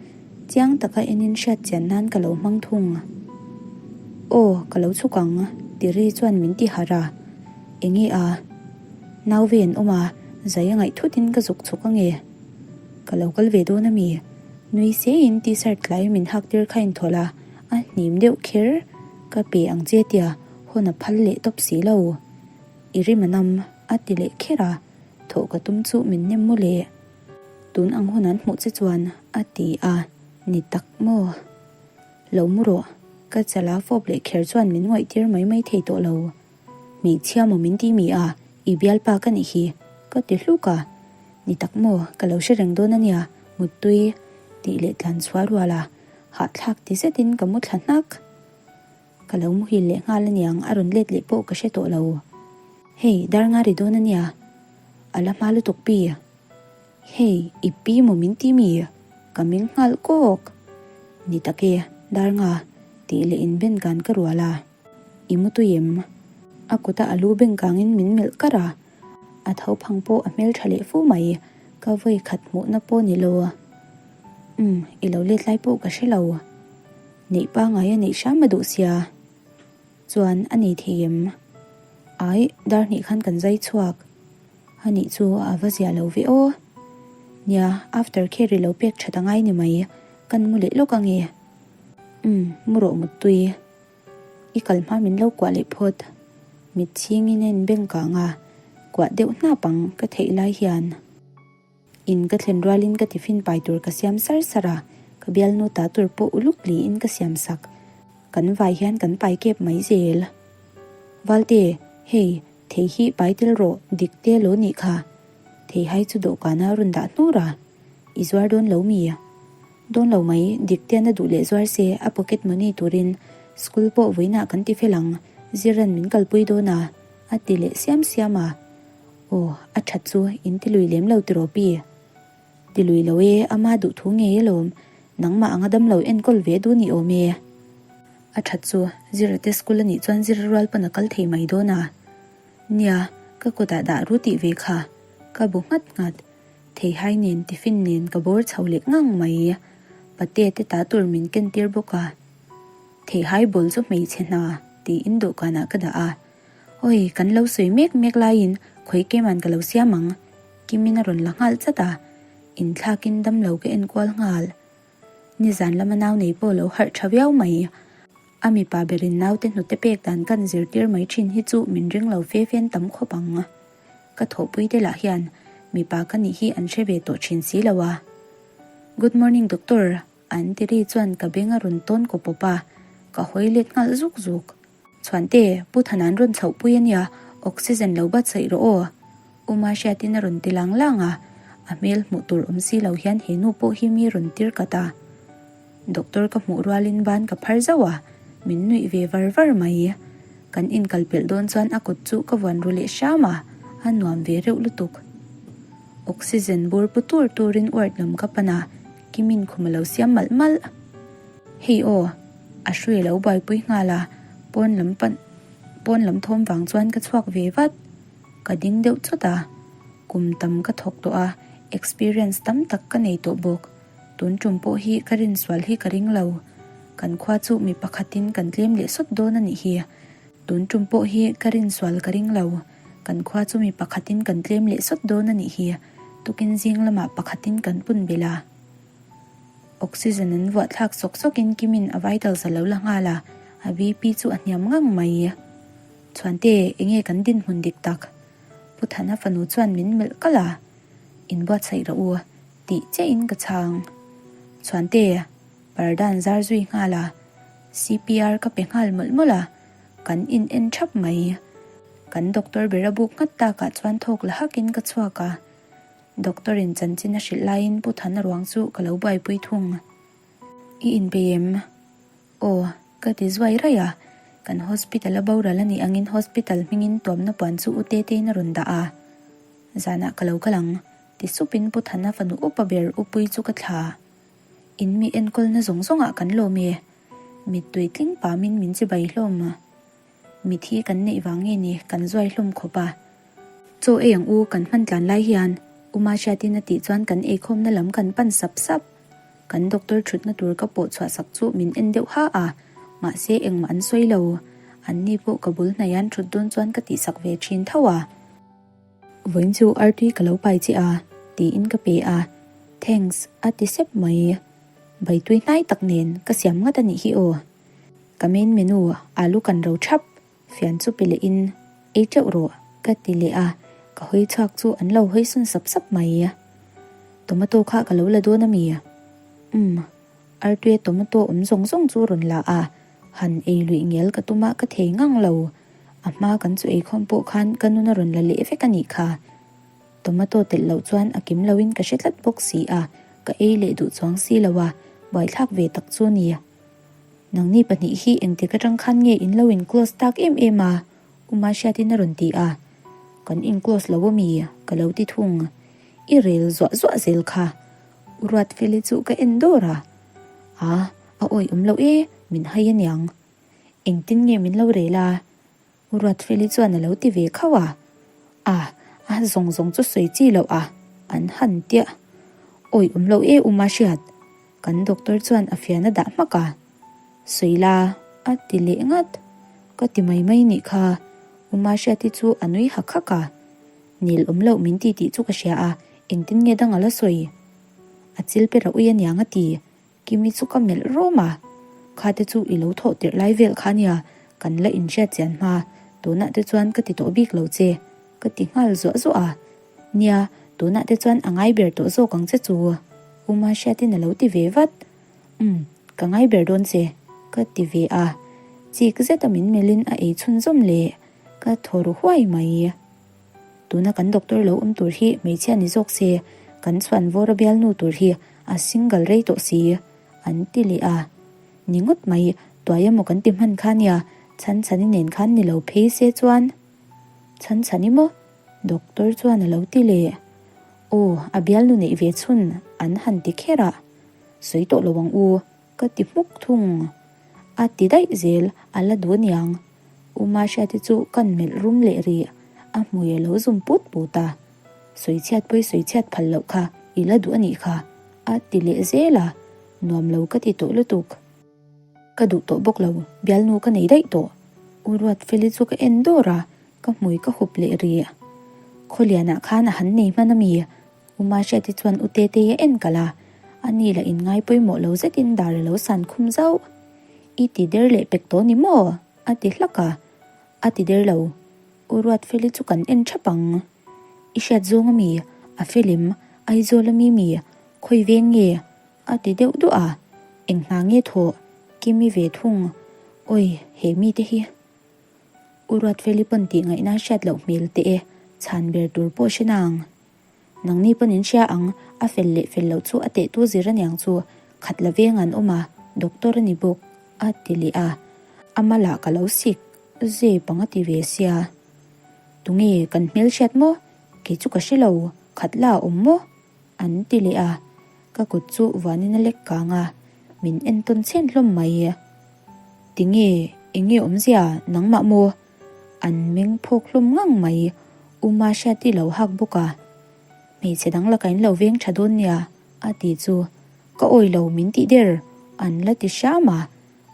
Chiang taka enin hriat chian nan ka lo hmang thung. Aw, ka lo chhuk ang, ti ri chuan min ti harh a. Enge a? Nau ve an awm a, zai a ngaih thutin ka zuk chhuk ange. Ka lo kal ve dawn a mi? Nui seiin t-shirt tlai min hak tir kha inthawlh a, a hnim deuh kher. Ka pe ang che tia hawn a phal leh tawp si lo. I rim a nam, a ti leh kher a, thawh ka tum chu min nem maw le. Tun ang hun an hmuh che chuan a ti a, ni tak maw? Lo mu rawh, ka chala fawp leh kher chuan min ngawih tir mai mai thei tawh lo. Hmeichhia maw min ti mi a, i bialpa ka nih hi, ka ti hluk a. Ni tak maw, ka lo hre reng dawn a nia, muttui tih leh tlan chhuah rual a, hahthlak ti zetin ka mu thla hnak. Ka lo muhil leh nghal a niang, a rawn let leh pawh ka hre tawh lo. Hei, dar nga ri dawn a nia, a la hma lutuk pi. Hei, i pi maw min ti mi? Ka meng nghal kawk. Ni tak e, dar nga tih leh inben kan ka rual a. I mu tui em? A kuta a lu beng kangin min melh kar a, a tho phang pawh a hmel tha leh fu mai, ka vawi khat hmuhna pawh ni lo. Umm, i lo let lai pawh ka hre lo. Neih pangai a neih hram a duh sia. Chuan a nei thei em? Ai, dar hnih khan kan zai chhuak. A nih chu a va zia lo ve aw. Nia, after care i lo pek that a ngai ni mai, kan mu leh lawk ange. Umm, mu rawh muttui. I kal hma min lo kuah leh phawt. Mit chhingin a inbeng kang a, kuah deuh hnap ang ka theih lai hian. In ka thlen rualin ka tiffin pai tur ka siam sar sar a, ka bialnu ta tur pawh uluk liin ka siam sak. Kan vai hian kan pai kep mai zel. Valte, hei, thei hi pai tel rawh, dik te lo nih kha. Theihai chu dawhkana rawn dah hnur a, I zuar dawn lo mi? Dawn lo mai, dik te na duh leh zuar se, a pocket money turin school pawh vawiinah kan ti fel ang, Ziran min kalpui dawn a, a ti leh siam siam a. Aw, a that chu in ti lui lem lo tiraw pi? Ti lui lo e, ama duh thu ngei alawm, nangmah anga dam lo enkawl ve duh ni awm e. A that chu, Zira te school a nih chuan Zira rual pawn a kal thei mai dawn a. Nia, ka kutah dah ru tih ve kha, ka bu nghat nghat. Theihai nen tiffin nen ka bawr chho leh ngang mai. Pate te ta tur min ken tir bawk a. Theihai bawl chu hmeichhe hna tiin dawhkanah ka dah a. Awi, kan lo sawi mek mek laiin khawi keman ka lo siam ang. Kimin a rawn la nghal chat a. Inthlakin damlo ka enkual nghal. Nizan lama nau nei pawh lo harh tha viau mai. A mipa berin naute hnute pek dan kan zirtir mai thin hi chu min ring lo fe fen tam khawp ang. Ka thawhpui te lah hian mipa ka nih hi an hre ve tawh thin si lo a. Good morning doctor, an ti ri chuan ka beng a rawn tawn kaw pawp a, ka hawi let nghal zuk zuk. Chhuante, Pu Thana'n rawn chhoh pui a nia, oxygen lo batsaih rawh aw. Uma hriatin a rawn ti lang lang a, a hmel hmuh tur awm si lo hian he nu pawh hi mi rawn tir kat a. Doctor ka hmuh rualin ban ka phar zauh a, min nuih ve var var mai. Kan inkal pelh dawn chuan a kut chu ka vuan ru leh hram a, a nuam ve reuh lutuk. Oxygen bur pu tur turin ward lam ka pan a, Kimin khum a lo siam malh malh. Hei aw, a hrui a lo buaipui nghal a, pawn lam pan pawn lam thawm vang chuan ka chhuak ve vat. Ka ding deuh chawt a, kum tam ka thawk tawh a, experience tam tak ka nei tawh bawk. Tun tum pawh hi ka rinsual hi ka ring lo. Kan khua chu mi pakhatin kan tlem leh sawt dawn a nih hi. Tun tum pawh hi ka rinsual ka ring lo. Kan khua chu mi pakhatin kan tlem leh sawt dawn a nih hi, tukin zing lamah pakhatin kan pun belh a. Oxygen an vuah thlak sawk sawkin Kimin a vitals a lo la nghal a, a BP chu a hniam ngang mai. Chhuante, enge kan dinhmun dik tak? Pu Thana fanu chuan min melh kalh a, Inbuatsaih rawh u, tih chiahin ka chhang. Chhuante, parda an zar zui nghal a, CPR ka pe nghal mawlh mawlh a, kan in en thap mai. Kan doctor ber a buk nghat takah chuan thawk la hakin ka chhuak a, doctor in chanchin a hrilh laiin Pu Thana ruang chu ka lo buaipui thung. I inbei em? Aw, ka ti zuai raih a, kan hospital a boral a nih angin hospital hmingin tuamna puan chu u Tetein a rawn dah a, zanah ka lo kal ang, ti supin Pu Thana fanu upa ber Upui chu ka thla. In mi enkawlna zawng zawngah kan lawm e. Mittui tling pamin min chibai hlawm a. Mithi kan neih vang nge ni kan zuai hlawm khawp a. Chaw ei ang u kan hman tlan lai hian Uma hriatin a tih chuan kan eikhawmna lam kan pan sap sap. Kan doctor thutna tur ka pawh chhuah sak chu min en deuh ha a, mahse engmah an sawi lo. Anni pawh ka bul hnaihan thut dawn chuan ka tihsak ve thin tho a. Vawiin chu artui ka lo pai che a, tiin ka pe a, Thanks a ti sep mai. Baitui hnai tak nen ka siam ngat a nih hi aw. Ka main menu alu kan ro thap, fian chu pe leh in ei teuh rawh ka ti leh a, ka hawi chhuak chu an lo hawi sawn sap sap mai. Tomato kha ka lo la dawn a mi? Umm, artuia tomato awm zawng zawng chu rawn la a, han ei luih ngel ka tum a ka thei ngang lo. A hma kan chu eikhawm pawh khan ka nun a rawn la leh vek a nih kha. Tomato telh loh chuan a kim loin ka hre tlat bawk si a, ka ei leh duh chuang si lo a, buaithlak ve tak chu a ni. Nangni pahnih hi engtik atang khan nge in lo in close tak em em a? U Mahriatin a rawn ti a. Kan in close lo a mi? Ka lo ti thung. I rel zuah zuah zel kha. U Ruatfeli chu ka en dawr a. A, a awih awm loh e, min hai aniang. Engtin nge min lo rel a? U Ruatfeli chuan a lo ti ve khauh a. A, a zawng zawng chu sawi chi loh a, an han tia. Awi awm lo e u Mahriat, kan doctor chuan a fian a dah hmak a. Sawi la, a ti leh ngat. Ka ti mai mai nih kha, U Mahriati chu a nui hak hak a. Nil awm loh min ti tih chu ka hria a, engtin nge dang a la sawi? A chil pe rah ui aniang a ti. Kimi chu ka melh rawm a, Kha te chu i lo thawh tirh lai vel kha nia, kan la inhriat chian hma, tunah te chuan ka ti tawh bik lo che, ka ti nghal zuah zuah a. Nia, tunah te chuan a ngai ber tawh zawk ang che chu, U Mahriatin a lo ti ve vat. Umm, ka ngai ber dawn che, ka ti ve a. Chik zeta min melhin a ei chhunzawm leh, ka thaw ru huai mai. Tuna kan doctor lo awm tur hi hmeichhia ni zawk se, kan chhuan vawr a bialnu tur hi a single rei tawh si, an ti leh a. Ni ngawt mai, tuai emaw kan ti hman kha nia, Chhanchhani nen khan ni lo phei se chuan. Chhanchhani maw? Doctor chuan a lo ti leh. Aw, a bialnu neih ve chhun an han ti kher a. Sawi tawh lo ang u, ka ti hmuk thung. A ti daih zel, a la duh aniang. U Mahriati chu kan melh rum leh rih, a hmui a lo zum put put a. Sawichhiat pawi sawichhiat phal loh kha i la duh a nih kha, a ti leh zel a, nuam lo ka ti tawh lutuk. Ka duh tawh bawk lo, bialnu ka nei daih tawh. U Ruatfeli chu ka en dawr a, ka hmui ka hup leh rih. Khawlianah khan a han nei hman a mi? U Mahriati chuan U Tetei a en kalh a, ani lah inngai pawimawh lo zetin dar a lo san khum zauh. I ti der leh pek tawh ni maw? A ti hlak a. A ti der lo. U Ruatfeli chu kan en thap ang. I hriat zawng a mi? A felim, Aizawl a mi mi? Khawi veng nge? A ti deuh duah a. Eng hna nge thawh? Kimi ve thung. Awi, he mite hi. U Ruatfeli pawn tih ngaihna hriat loh hmel teh e, chhan ber tur pawh hre nang. Nangni pawn in hria ang, a fel leh fel loh chu a tehtu zir aniang chu, khat la veng an awm a, doctor a ni bawk, a ti leh a. A malah ka lo sik, zep ang a ti ve sia. Tunge kan hmelhriat maw? Kei chu ka hre lo, khat la a awm maw? An ti leh a, ka kut chu vuanin a lek kang a, min entawn chhen hlawm mai. Tinge, enge awmzia, nangmah maw? An meng phawk hlawm ngang mai, U Mahriati lo hak bawk a. Hmeichhe dang laka in lo veng tha dawn nia, a ti chu. Ka awi lo min tih der, an la ti hram a.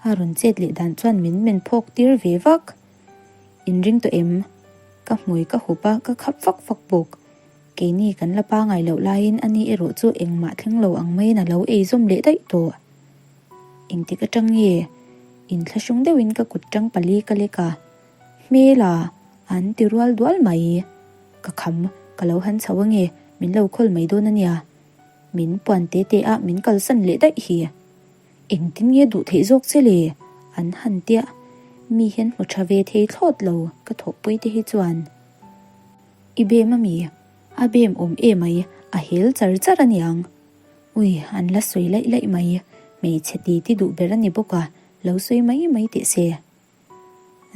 A rawn chet leh dan chuan min men phawk tir ve vak. In ring tawh em? Ka hmui ka hup a, ka khap fak fak bawk. Keini kan la pangai loh laiin ani erawh chu engmah thleng lo ang maiin a lo ei zawm leh daih tawh. Engtik atang nge? Inthlahrung deuhin ka kut tang pali ka lek a, Hmel a, an ti rual dual mai. Ka kham, ka lo han chho ange, min lo khawl mai dawn ania. Min puan te te a min kalsan leh daih hi. Engtin nge duh theih zawk che le? An han tia. Mi hian hmu tha ve thei thlawt lo ka thawhpui te hi chuan. I bem a mi? A bem awm em mai, a hel char char aniang. Ui, an la sawi laih laih mai. Hmeichhe ti ti duh ber a ni bawk a, lo sawi mai mai teh se.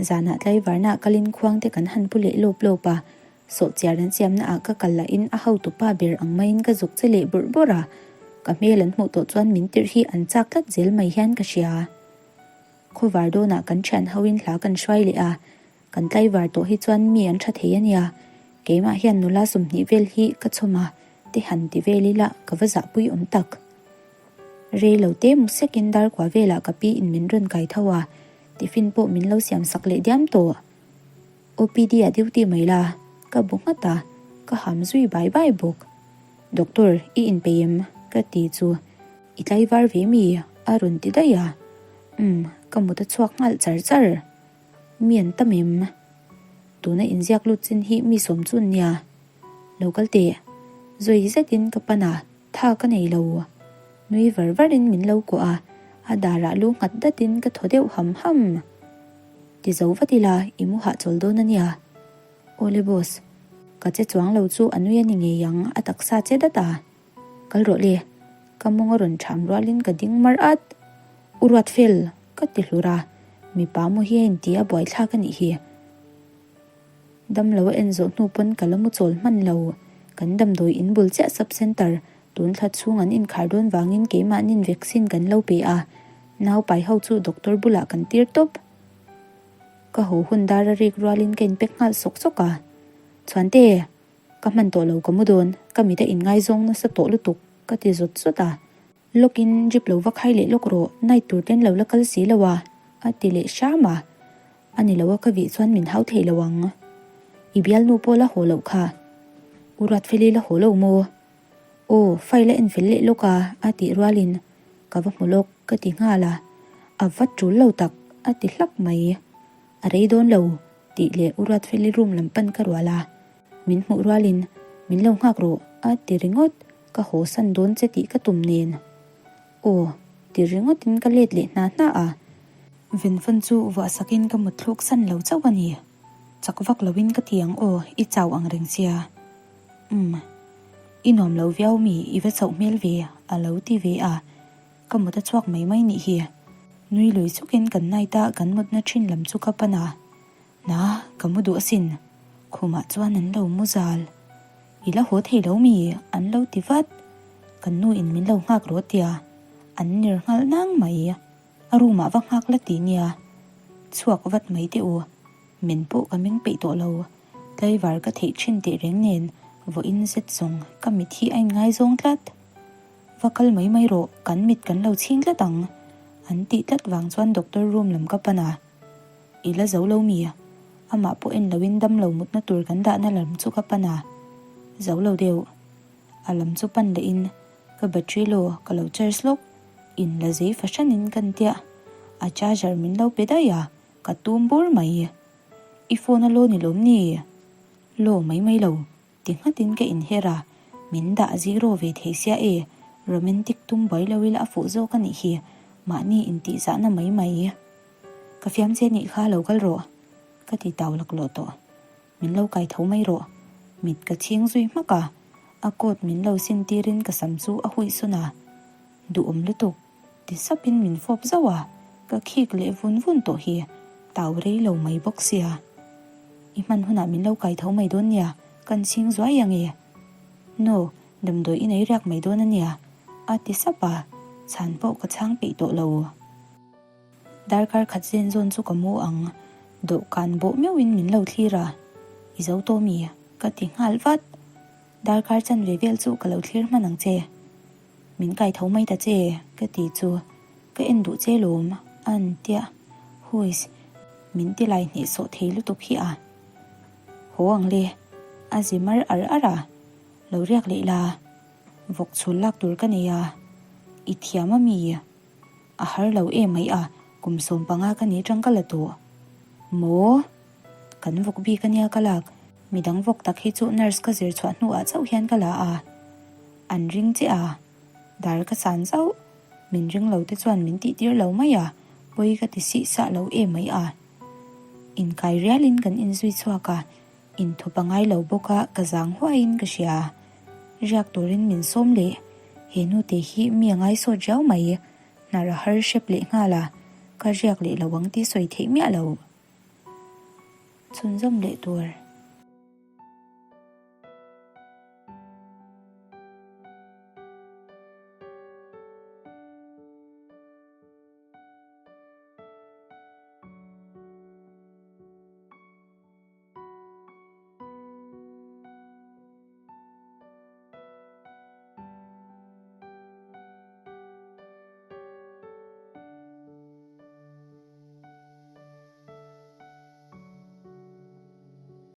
Zanah tlaivarna kalin khuang te kan han pu leh lawp lawp a, sawhchiar an siamna ah ka kal lahin a hotu pa ber ang maiin ka zuk che leh bawrh bawrh a, ka hmel an hmuh tawh chuan min tirh hi an chak tlat zel mai hian ka hria. Khawvar dawnah kan thian hoin hla kan hruai leh a, kan tlaivar tawh hi chuan mi an tha thei a nia, keimah hian nula 20 vel hi ka chhawm a, te han ti vel ila ka va zahpui awm tak. Rei lo te mu sekin dar kua velah ka pi in min rawn kai tho a, tiffin pawh min lo siam sak leh diam tawh. OPD ah duty mai la, ka bu nghat a, ka ham zui bai bai bawk. Doctor, i inpeih em? ka ti chu, I tlaivar ve mi? a rawn ti daih a, Umm, ka mut a chhuak nghal char char. Mi an tam em? Tuna inziak lut chin hi mi sawm chu an nia. Lo kal teh. Zawi zetin ka pan a, tha ka nei lo. Nui var varin min lo kuah a, a darah lu nghat datin ka thaw deuh ham ham. Ti zo vat ila, i mu hahchawl dawn a nia. Awle boss, ka che chuang lo chu a nui a ni ngei ang, a taksa che dat a. Kal rawh le, ka mawng a rawn ṭham rualin ka ding mar at. U Ruatfel, ka ti hlur a, mipa mu hi a inti a buaithlak a nih hi. Damlo a en zawh hnu pawn ka la mu chawl hman lo. Kan damdawi in bul chiah sub centre tun thla chhung an inkhar dawn vangin keimahnin vaccine kan lo pe a, nau pai ho chu doctor bulah kan tir tawp. Ka haw hun dar a rik rualin ka inpek nghal sawk sawk a. Chhuante! Ka hman tawh lo ka mu dawn, ka mit a inngaizawng nasa tawh lutuk ka ti zawt zawt a. Lawkin drip lo va khai leh lawk rawh, night tur ten lo la kal si lo a, a ti leh hram a. A ni lo a ka vih chuan min hau thei lo ang. I bialnu pawh la haw loh kha. U Ruatfeli la haw lo maw? Aw, file a en fel leh lawk a, a tih rualin ka va hmu lawk ka ti nghal a. A va tul lo tak, a ti hlak mai. A rei dawn lo, tih leh U Ruatfeli room lam pan ka rual a. Min hmuh rualin, Min lo nghak rawh, a ti ringawt. Ka haw san dawn che tih ka tum nen. Aw, ti ringawtin ka let leh hna hna a. Venfan chu vuah sakin ka mut thluk san lo chauh a ni. Chak vak loin ka ti ang aw, i chau ang reng sia. Umm, i nuam lo viau mi, i va chauh hmel ve, a lo ti ve a. Ka mut a chhuak mai mai nih hi. Nui lui sukin kan night a kan mutna thin lam chu ka pan a. Na, ka mu duh asin. Khumah chuan an lo mu zal. I la haw thei lo mi? An lo ti vat. Kan nu in min lo nghak rawh tia. An ner nghalh nang mai. A room ah va nghak la ti nia. Chhuak vat mai teh u. Men pawh ka meng peih tawh lo. Tlaivar ka theih thin teh reng nen vawiin zet zawng ka mit hi a inngaizawng tlat. Va kal mai mai rawh, kan mit kan lo chhing tlat ang. An tih tlat vang chuan doctor room lam ka pan a. I la zo lo mi? Amah pawh en loin damlo mutna tur kan dahna lam chu ka pan a, zo lo deuh. A lam chu pan lehin ka battery law ka lo charge lawk, in la zei fahranin kan tia, a charger min lo pe daih a, ka tum bur mai. I phone a law ni lawm ni? Law mai mai lo. Ti nghatin ka inher a, min dah zero ve thei sia e, romantic tum buai lo ila a fuh zawk a nih hi, mahni intihzahna mai mai. Ka fiam che nih kha lo kal rawh, ka ti tau laklawh tawh. Min lo kai tho mai rawh. Mit ka chhing zui hmak a, a coat min lo sin tirin ka sam chu a huih sun a. Duhawm lutuk, ti sapin min fawp zauh a, ka khik leh vun vun tawh hi, tau rei lo mai bawk sia. I hman hunah min lo kai tho mai dawn nia, kan chhing zuai ang e. No, damdawi i nei riak mai dawn a nia, a ti sap a, chhan pawh ka chhang peih tawh lo. Darkar khat zen zawn chu ka mu ang, dawhkan bawh meuhin min lo thlir a, I zo tawh mi? ka ti nghal vat. Darkar chanve vel chu ka lo thlir hman ang che. Min kai tho mai ta che, ka ti chu. Ka en duh che lawm, a an tia. Huiss, min ti lai hnehsawh thei lutuk hi a. Haw ang le, a zi mar ar ar a, lo riak leh la, vawk chhul lak tur ka nei a, i thiam a mi? A har lo em mai a, kum 15 ka ni tang ka la tawh. Maw? Kan vawk bik ania ka lak, midang vawk tak hi chu nurse ka zir chhuah hnuah chauh hian ka la a, an ring che a, dar ka san zauh, min ring lo te chuan min tih tir lo mai a, pawi ka ti sih sah lo em mai a. Inkai rialin kan inzui chhuak a, inthup a ngai lo bawk a ka zang huaiin ka hria. Riak turin min sawm leh, he nute hi mi a ngaisawt riau mai, hnar a har hrep leh nghal a, ka riak leh lo ang tih sawi theih miah lo. Chhunzawm leh tur.